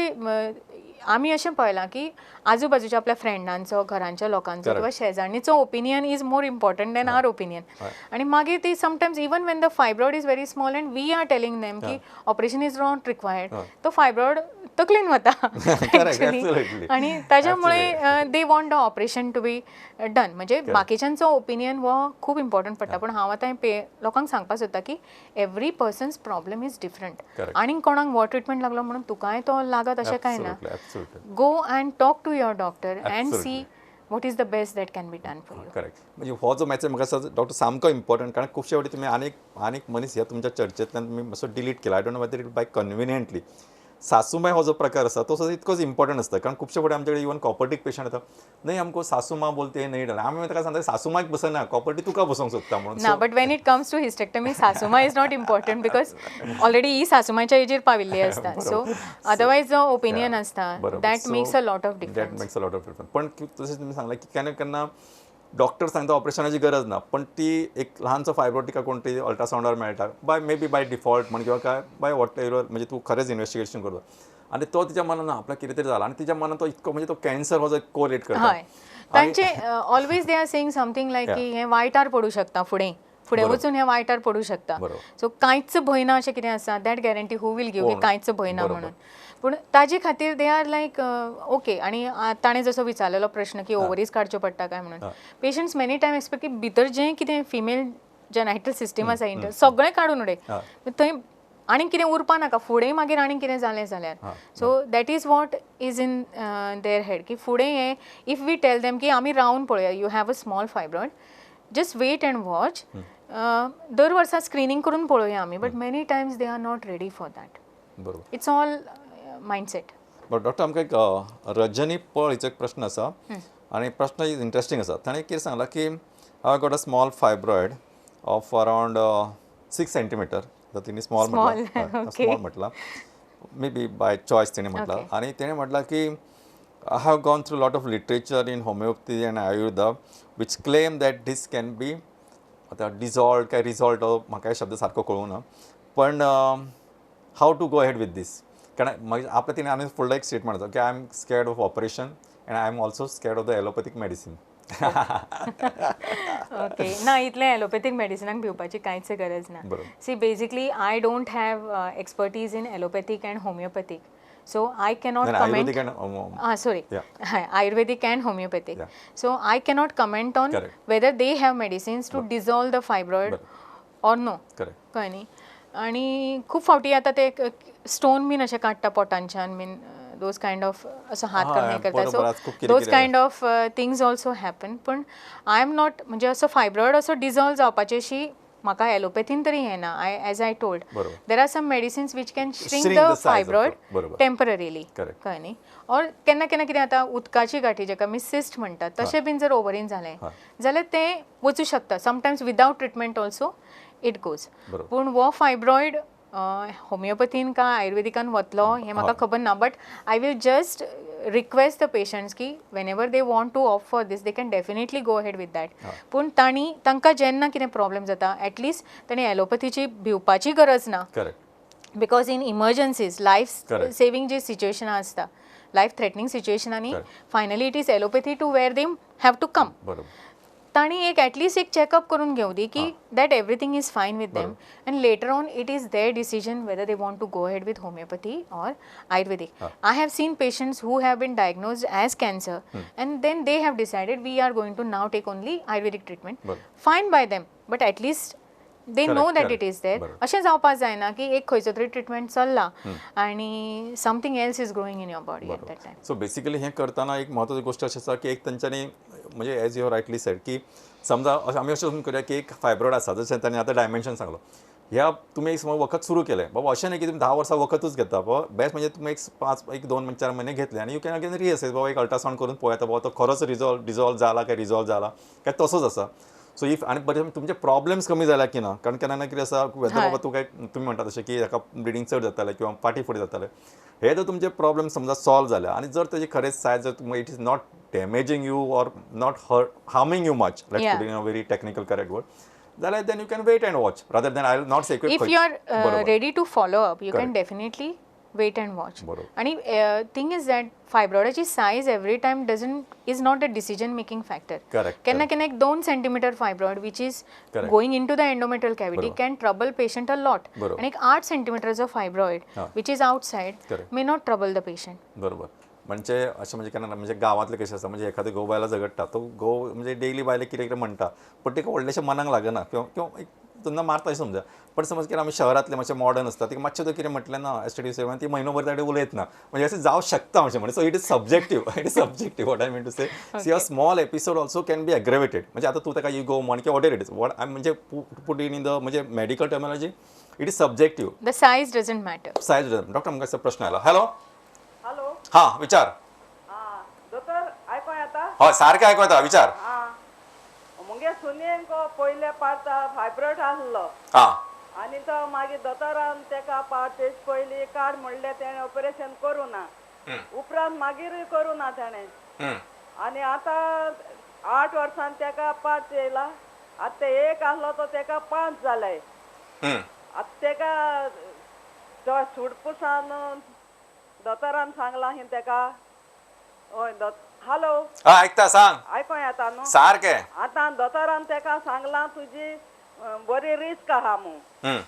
आमी अशें पळयलां की आजूबाजूच्या आपल्या फ्रेंडांचो, घरांच्या लोकांचो किंवा शेजारणीचो opinion is more important than our opinion. आनी मागीर ती sometimes even when the fibroid is very small and we are telling them की ऑपरेशन is not required, तो फायब्रॉइड तकलेन वता एक्चुअली. आनी ताज्या मुळे they want the operation to be done. म्हणजे बाकीच्यांचो ओपिनियन हो खूब इम्पॉर्टंट पडटा. पूण हांव आतां लोकांक सांगपाक सोदता की every person's problem is different. आनी कोणाक हो ट्रिटमेंट लागलो म्हणून तुकाय तो लागत अशें कांय ना. Go and talk to your doctor and see what is the best that can be done for you. Correct. म्हणजे हो जो मॅसेज म्हाका दिसता डॉक्टर सामको इम्पॉर्टंट, कारण खुबशे फावटी तुमी आनीक आनीक मनीस ह्या तुमच्या चर्चेंतल्यान तुमी मातसो डिलीट केला, I don't know whether it by conveniently. सासूमाय हो जो प्रकार आसा तो सुद्दां इतकोच इम्पॉर्टंट आसता, कारण खुबशे फावटी आमचे कडेन इवन कॉपर्टीक पेशंट येता, नाही आमको सासू माँ बोलते नाही डाल, आमी ताका सांगता सासूमायक बसना, कॉपर्टी तुका बसोवंक सोदता म्हणून. ना, but when it comes to hysterectomy सासूमा is not important because already ही सासूमाच्या एजीर पाविल्ली आसता. सो अदरवायज जो ओपिनियन आसता that makes a lot of that difference. Makes a lot of difference. पण तशें तुमी सांगलें की केन्ना केन्ना डॉक्टर सांगता ऑपरेशनाची गरज ना, पण ती एक ल्हानसो फायब्रॉइड तिका कोण तरी अल्ट्रासावंडार मेळटा by may be by default म्हण किंवा काय बाय what ever, म्हणजे तूं खरेंच इन्वेस्टिगेशन करता आनी तो तिच्या मनान ना आपल्याक कितें तरी जाला आनी तिच्या मनान तो इतको म्हणजे तो कॅन्सर हो जो कोरिलेट करता. हय, तांचे always they are saying something like की हें वायटार पडूं शकता, फुडें फुडें वचून हें वायटार पडूं शकता. सो कांयच भंय ना अशें कितें आसा, that guarantee who will give की कांयच भंय ना म्हणून. पूण ताजे खातीर they are like okay. आनी ताणें जसो विचारलेलो प्रश्न की ओवरीज काडच्यो पडटा काय म्हणून, पेशंट्स मेनी टायम एक्सपेक्ट की भितर जें कितें फिमेल जेनायटल सिस्टम आसा इंटर सगळें काडून उडय, थंय आनीक कितें उरपा नाका, फुडें मागीर आनीक कितें जालें जाल्यार. So that is what is in their head की फुडें हें if we tell them की आमी रावन पळोवया, you have a small fibroid, just wait and watch, दर वर्सा स्क्रिनींग करून पळोवया आमी, but many times they are not ready for that. It's all mindset. बरं डॉक्टर, आमकां एक रजनी पळ हिचो एक प्रश्न आसा आनी प्रश्न is interesting आसा. ताणें कितें सांगलां की I got a small fibroid of around 6 centimetre. तिणें स्मॉल म्हटलां, स्मॉल म्हटलां, मे बी बाय चॉयस तिणें म्हटलां. आनी तिणें म्हटलां की I have gone through lot of literature in homeopathy and Ayurveda which claim that this can be आतां dissolve काय रिजॉल्व, म्हाका शब्द सारको कळूंक ना, पण how to go ahead with this. कारण मागीर आपल्या तिणें आनी फुडलो एक स्टेटमेंट आसा की I am scared of operation and I am also scared of the allopathic medicine. Okay, ना इतलें एलोपॅथीक मेडिसिनाक भिवपाची कांयच गरज ना. See basically I don't have expertise in allopathic and homeopathic, so I cannot comment. Sorry, Ayurvedic and homeopathic, so I cannot comment on whether they have medicines to dissolve the fibroid or no. कळ्ळें न्ही. आनी खूब फावटी आतां ते stone बीन अशें काडटा पोटांच्यान बीन, those kind of असो हात करून करता, so those kind of things also happen. पूण I am not म्हणजे असो फायब्रॉयड असो डिजॉल्व जावपाची अशी म्हाका एलोपॅथीन तरी हें ना. I as I told there are some medicines which can shrink the fibroid temporarily, कळ्ळें न्ही. ऑर केन्ना केन्ना कितें जाता उदकाची गांठी जेका आमी सिस्ट म्हणटात तशें बीन जर ओवरीन जालें जाल्यार तें वचूं शकता, sometimes without treatment also it goes. पूण हो फायब्रॉयड होमिओपॅथीन काय आयुर्वेदिकान वतलो हें म्हाका खबर ना, but I will just request the patients की whenever they want to opt for this they can definitely go ahead with that. पूण तांणी तांकां जेन्ना कितें प्रॉब्लेम जाता एटलिस्ट तांणी एलोपॅथीची भिवपाची गरज ना, because in emergencies life saving जी सिच्युएशनां आसता, life थ्रेटनींग सिच्युएशनांनी finally it is allopathy to where they have to come. तांणी एक एटलिस्ट एक चॅकअप करून घेवं दी की that everything is fine with them and later on it is their decision whether they want to go ahead with homeopathy or Ayurvedic. I have seen patients who have been diagnosed as cancer and then they have decided we are going to now take only Ayurvedic treatment. Fine by them, but at least they know that it is there. अशें जावपाक जायना की एक खंयचो तरी treatment चल्ला आनी something else is growing in your body at that time. So basically हें करतना एक म्हत्वाची गोश्ट अशी आसा की एक तांच्यांनी म्हणजे एज you rightly said की समजा आमी अशें समजून करूया की एक फायब्रॉयड आसा, जशें तांणी आतां डायमेन्शन सांगलो, ह्या तुमी एक समज वखद सुरू केलें बाबा, अशें न्ही की तुमी 10 वर्सां वखदूच घेता बाबा, बेस्ट म्हणजे तुमी एक 5 1 2 4 म्हयने घेतले आनी you can again रिएसेस बाबा, एक अल्ट्रासावंड करून पळयता बाबा तो खरोच डिजॉल्व जाला काय रिजॉल्व जाला काय तसोच आसा. सो if आनी बरें तुमचे प्रॉब्लेम्स कमी जाल्या की ना, कारण केन्ना ना कितें आसा वेदर बाबा तूं काय तुमी म्हणटा तशें की हाका ब्लिडींग चड जातालें किंवा फाटीं फुडें जातालें, हे जर तुमचे प्रॉब्लेम समजा सॉल्व जाल्या आनी जर तेजी खरेंच सायज जर तुमकां it is not damaging you or not hurt harming you much, let's put in a very technical correct word, जाल्यार then you can wait and watch rather than I will not say if you are ready to follow up you can definitely Wait and watch. बरोबर. आणि thing is that फायब्रॉइडाची size every time doesn't is not a decision making factor. केन्ना केन्ना एक 2 centimeter fibroid which is going into the endometrial cavity can trouble patient a lot आणि एक 8 सेंटीमिटरचो fibroid which is outside may not trouble the patient. बरोबर. म्हणजे अशें म्हणजे केन्ना म्हणजे गांवांतलें कशें आसा, म्हणजे एखादो घोव बायलां झगडटा, तो घोव म्हणजे डेली बायलेक कितें कितें म्हणटा, पण ताका व्हडलेशें मनाक लागना किंवा किंवा एक तेन्ना मारता अशें समजा. पण समज कितें आमी शहरांतले मातशे मॉडर्न आसता, तिका मातशें तो कितें म्हटलें ना एस टी डी सेवन, ती म्हयनो भर ताणें उलयत ना. म्हणजे अशें जावं शकता अशें म्हणजे. So it is subjective, it is subjective. What I mean to say, see, a small episode also can be aggravated. म्हणजे आतां तूं ताका इगो म्हण किंवा whatever it is, what I म्हणजे पुट इन the म्हणजे medical terminology, it is subjective. The size doesn't matter. Size. Doctor, आमकां प्रश्न आयला. हॅलो. हॅलो. हां, विचार. आं दोतोर, आयको येता? हय, सारकें आयको येता, विचार. आं, मुगे सुनेक पयले पार्ट फायब्रॉयड आसलो आनी तो मागीर दोतोरान तेका पार्ट तेज पयली काड म्हणलें. तेणें ऑपरेशन करूं ना. उपरांत मागीरूय करूं ना तेणें. आनी आतां 8 वर्सान तेका पार्ट येयला. आतां ते एक आसलो तो तेका 5 जाले. आतां तेका तो सुडपुसान दोतोरान सांगलां ही तेका. हय, हॅलो. हा, ऐकता, सांग. आयको येता न्हू? सारकें. आतां दोतोरान तेका सांगलां तुजी बरी रिस्क आहा म्हूण.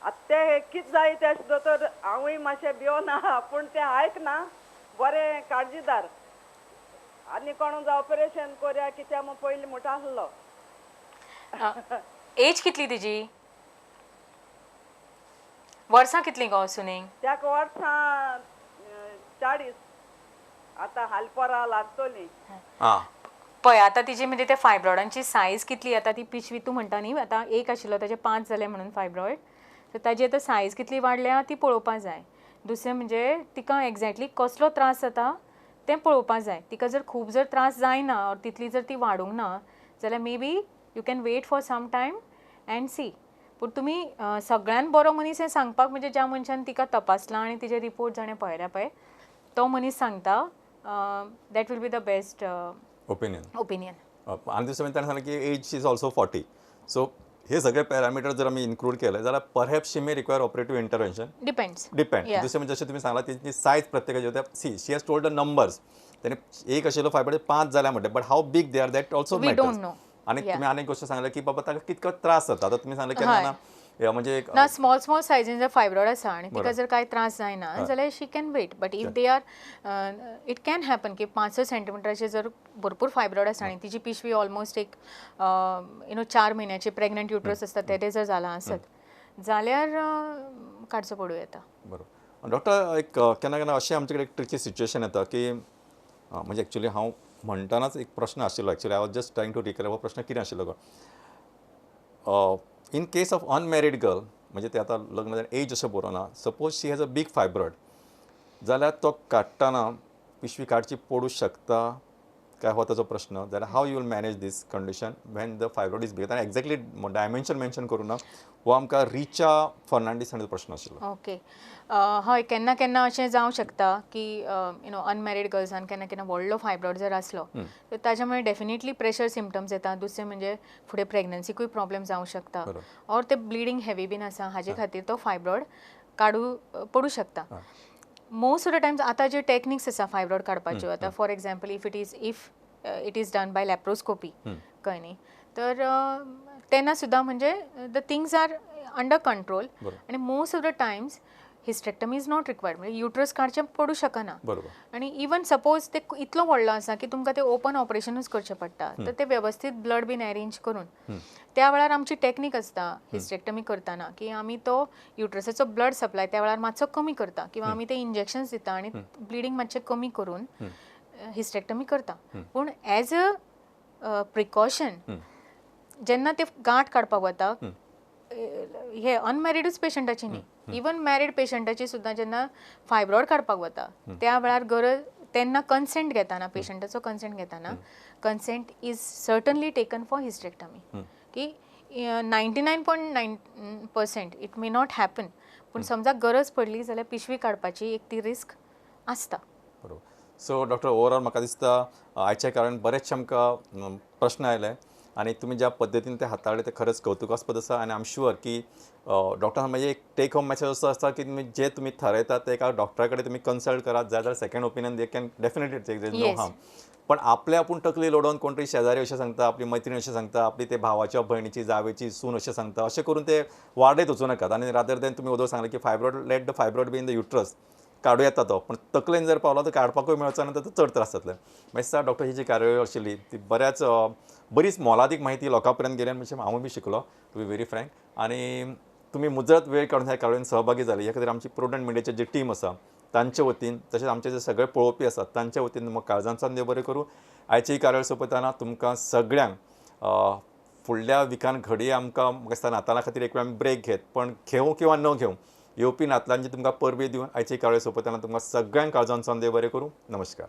आतां ते कित जाय तें दोतोर, हांवूय मातशें भियोन आहा, पूण तें आयकना. बरें काळजीदार आनी कोण जावं ऑपरेशन करया कित्या म्हूण पयलीं म्हणटा आसलो. एज कितली तिजी? वर्सां कितलीं गो सुनेक? ताका वर्सां 40 आतां हाल परां लागतलीं. पळय, आतां तिजी म्हणजे त्या फायब्रॉइडांची सायज कितली, आतां ती पिशवी तूं म्हणटा न्ही, आतां एक आशिल्लो ताजे 5 जाले म्हणून फायब्रॉयड, सो ताजी आतां सायज कितली वाडल्या ती पळोवपा जाय. दुसरें म्हणजे तिका एग्जॅक्टली कसलो त्रास जाता तें पळोवपा जाय. तिका जर खूब जर त्रास जायना ऑर तितली जर ती वाडूंक ना जाल्यार maybe you can wait for some time and see. पूण तुमी सगळ्यान बरो मनीस हें सांगपाक म्हणजे ज्या मनशान तिका तपासलां आनी तिजे रिपोर्ट जाणें पळयल्या पळय तो मनीस सांगता, that will be the best opinion. Opinion. आनी दुसरें म्हणजे ताणें सांगलें की age is also 40, so हे सगळे पॅरामिटर जर आमी इन्क्लूड केले जाल्यार perhaps she may require operative intervention. Depends. Depend. दुसरें म्हणजे जशें तुमी सांगलां, तेची सायज प्रत्येकाची होत्या. See, she has told the numbers. त्याने एक आशिल्लो फायब्रॉयड 5 जाल्या म्हणटे, but how big they are, that also We don't know. आनी तुमी आनी एक गोश्ट सांगलें की बाबा ताका कितको त्रास जाता. आतां तुमी सांगलें की ना हे म्हणजे एक ना, स्मॉल स्मॉल सायजीन जर फायब्रॉयड आसा आनी तिका जर कांय त्रास जायना जाल्यार she can wait, but if they are, it can happen की 5-6 सेंटीमिटराचे जर भरपूर फायब्रॉयड आसा आनी तिची पिशवी ऑलमोस्ट एक you know 4 म्हयन्याची प्रेग्नंट युट्रस आसता तेजें जर जालां आसत जाल्यार काडचो पडूं येता. बरोबर. डॉक्टर, एक केन्ना केन्ना अशें आमचे कडेन एक ट्रिकी सिच्युएशन येता की म्हणजे एक्चुली हांव म्हणटनाच एक प्रश्न आशिल्लो. Actually, I was just trying to recall हो प्रश्न कितें आशिल्लो. In case of unmarried girl, म्हणजे ते आतां लग्न जालें, एज अशें बरोवना, suppose she has a big fibroid जाल्यार तो काडटना पिशवी काडची पडूं शकता काय, हो ताचो प्रश्न. जाल्यार how you will manage this condition when the fibroid is big? आनी एक्झॅक्टली डायमेन्शन मेन्शन करूं ना. हो आमकां रिचा फर्नांडीस हांचो प्रश्न आशिल्लो. ओके, हय, केन्ना केन्ना अशें जावं शकता की you know unmarried गर्ल्सान केन्ना केन्ना व्हडलो फायब्रॉयड जर आसलो तर ताच्या मुळे डेफिनेटली प्रेशर सिमटम्स येता. दुसरें म्हणजे फुडें प्रेग्नन्सीकूय प्रॉब्लेम जावं शकता ऑर ते ब्लिडींग हेवी बीन आसा, हाजे खातीर तो फायब्रॉयड काडू पडूं शकता. मोस्ट ऑफ the times आतां जे टॅक्निक्स आसा फायब्रॉयड काडपाच्यो, आतां for example, if it is done by laparoscopy, कळ्ळें न्ही, तर तेन्ना सुद्दां म्हणजे the things are under control आनी most of the times hysterectomy is not required, म्हणजे युट्रस काडचें पडूं शकना. आनी इवन सपोज ते इतलो व्हडलो आसा की तुमकां ते ओपन ऑपरेशनूच करचें पडटा, तर ते वेवस्थीत ब्लड बीन अरेंज करून त्या वेळार आमची टॅक्नीक आसता हिस्ट्रेक्टमी करतना की आमी तो युट्रसाचो ब्लड सप्लाय त्या वेळार मातसो कमी करता किंवा आमी ते इंजेक्शन्स दिता आनी ब्लिडींग मातशें कमी करून हिस्ट्रेक्टमी करता. पूण एज अ प्रिकॉशन जेन्ना ते गांठ काडपाक वता, हे अनमॅरिडूच पेशंटाची न्ही, इवन मॅरीड पेशंटाची सुद्दां जेन्ना फायब्रॉयड काडपाक वता त्या वेळार गरज तेन्ना कन्सेंट घेताना, पेशंटाचो कन्सेंट घेताना, consent is certainly taken for hysterectomy की 99.9% it may not happen, पूण समजा गरज पडली जाल्यार पिशवी काडपाची एक ती रिस्क आसता. बरोबर. सो डॉक्टर, ओवरऑल म्हाका दिसता आयच्या कारण बरेचशे आमकां प्रश्न आयले. आनी तुमी ज्या पद्दतीन ते हाताळ्ळे ते खरेंच कौतुकास्पद आसा. आनी I am sure की डॉक्टर म्हणजे एक टेक होम मॅसेज असो आसता की तुमी जे तुमी थारायतात ते एका डॉक्टरा कडेन तुमी कन्सल्ट करात, जाय जाल्यार second opinion they can definitely take, there no harm. पण आपले आपूण तकली लोडोवन कोण तरी शेजारी अशें सांगता, आपली मैत्रीण अशें सांगता, आपली ते भावाच्या भयणीची जावेची सून अशें सांगता, अशें करून ते वाडयत वचूं नाकात. आनी रादर देन तुमी वोदोळ सांगलें की fibroid, let the fibroid be in the uterus, काडूं येता तो, पूण तकलेन जर पावलो तर काडपाकूय मेळचो ना, तर चड त्रास जातले. मागीर दिसता डॉक्टर ही जी कार्यावळ आशिल्ली ती बऱ्याच बरीच मोलादीक म्हायती लोकां पर्यंत गेली आनी म्हणजे हांवूय बी शिकलो, टू बी व्हेरी फ्रँक. आनी तुमी मुजरत वेळ काडून ह्या कार्यावळीन सहभागी जाली ह्या खातीर आमची प्रुडंट मिडियाची जी टीम आसा तांचे वतीन, तशेंच आमचे जे सगळे पळोवपी आसात तांच्या वतीन तुमकां काळजांतल्यान देव बरें करूं. आयची ही कार्यावळ सोंपयतना तुमकां सगळ्यांक फुडल्या विकान घडये आमकां म्हाका दिसता नातालां खातीर एक वेळ आमी ब्रेक घेत, पण घेवं किंवा न घेवं येवपी नातलांची तुमकां परबी दिवन आयची कार्यावळ सोंपयतना तुमकां सगळ्यांक काळजांतल्यान देव बरें करूं. नमस्कार.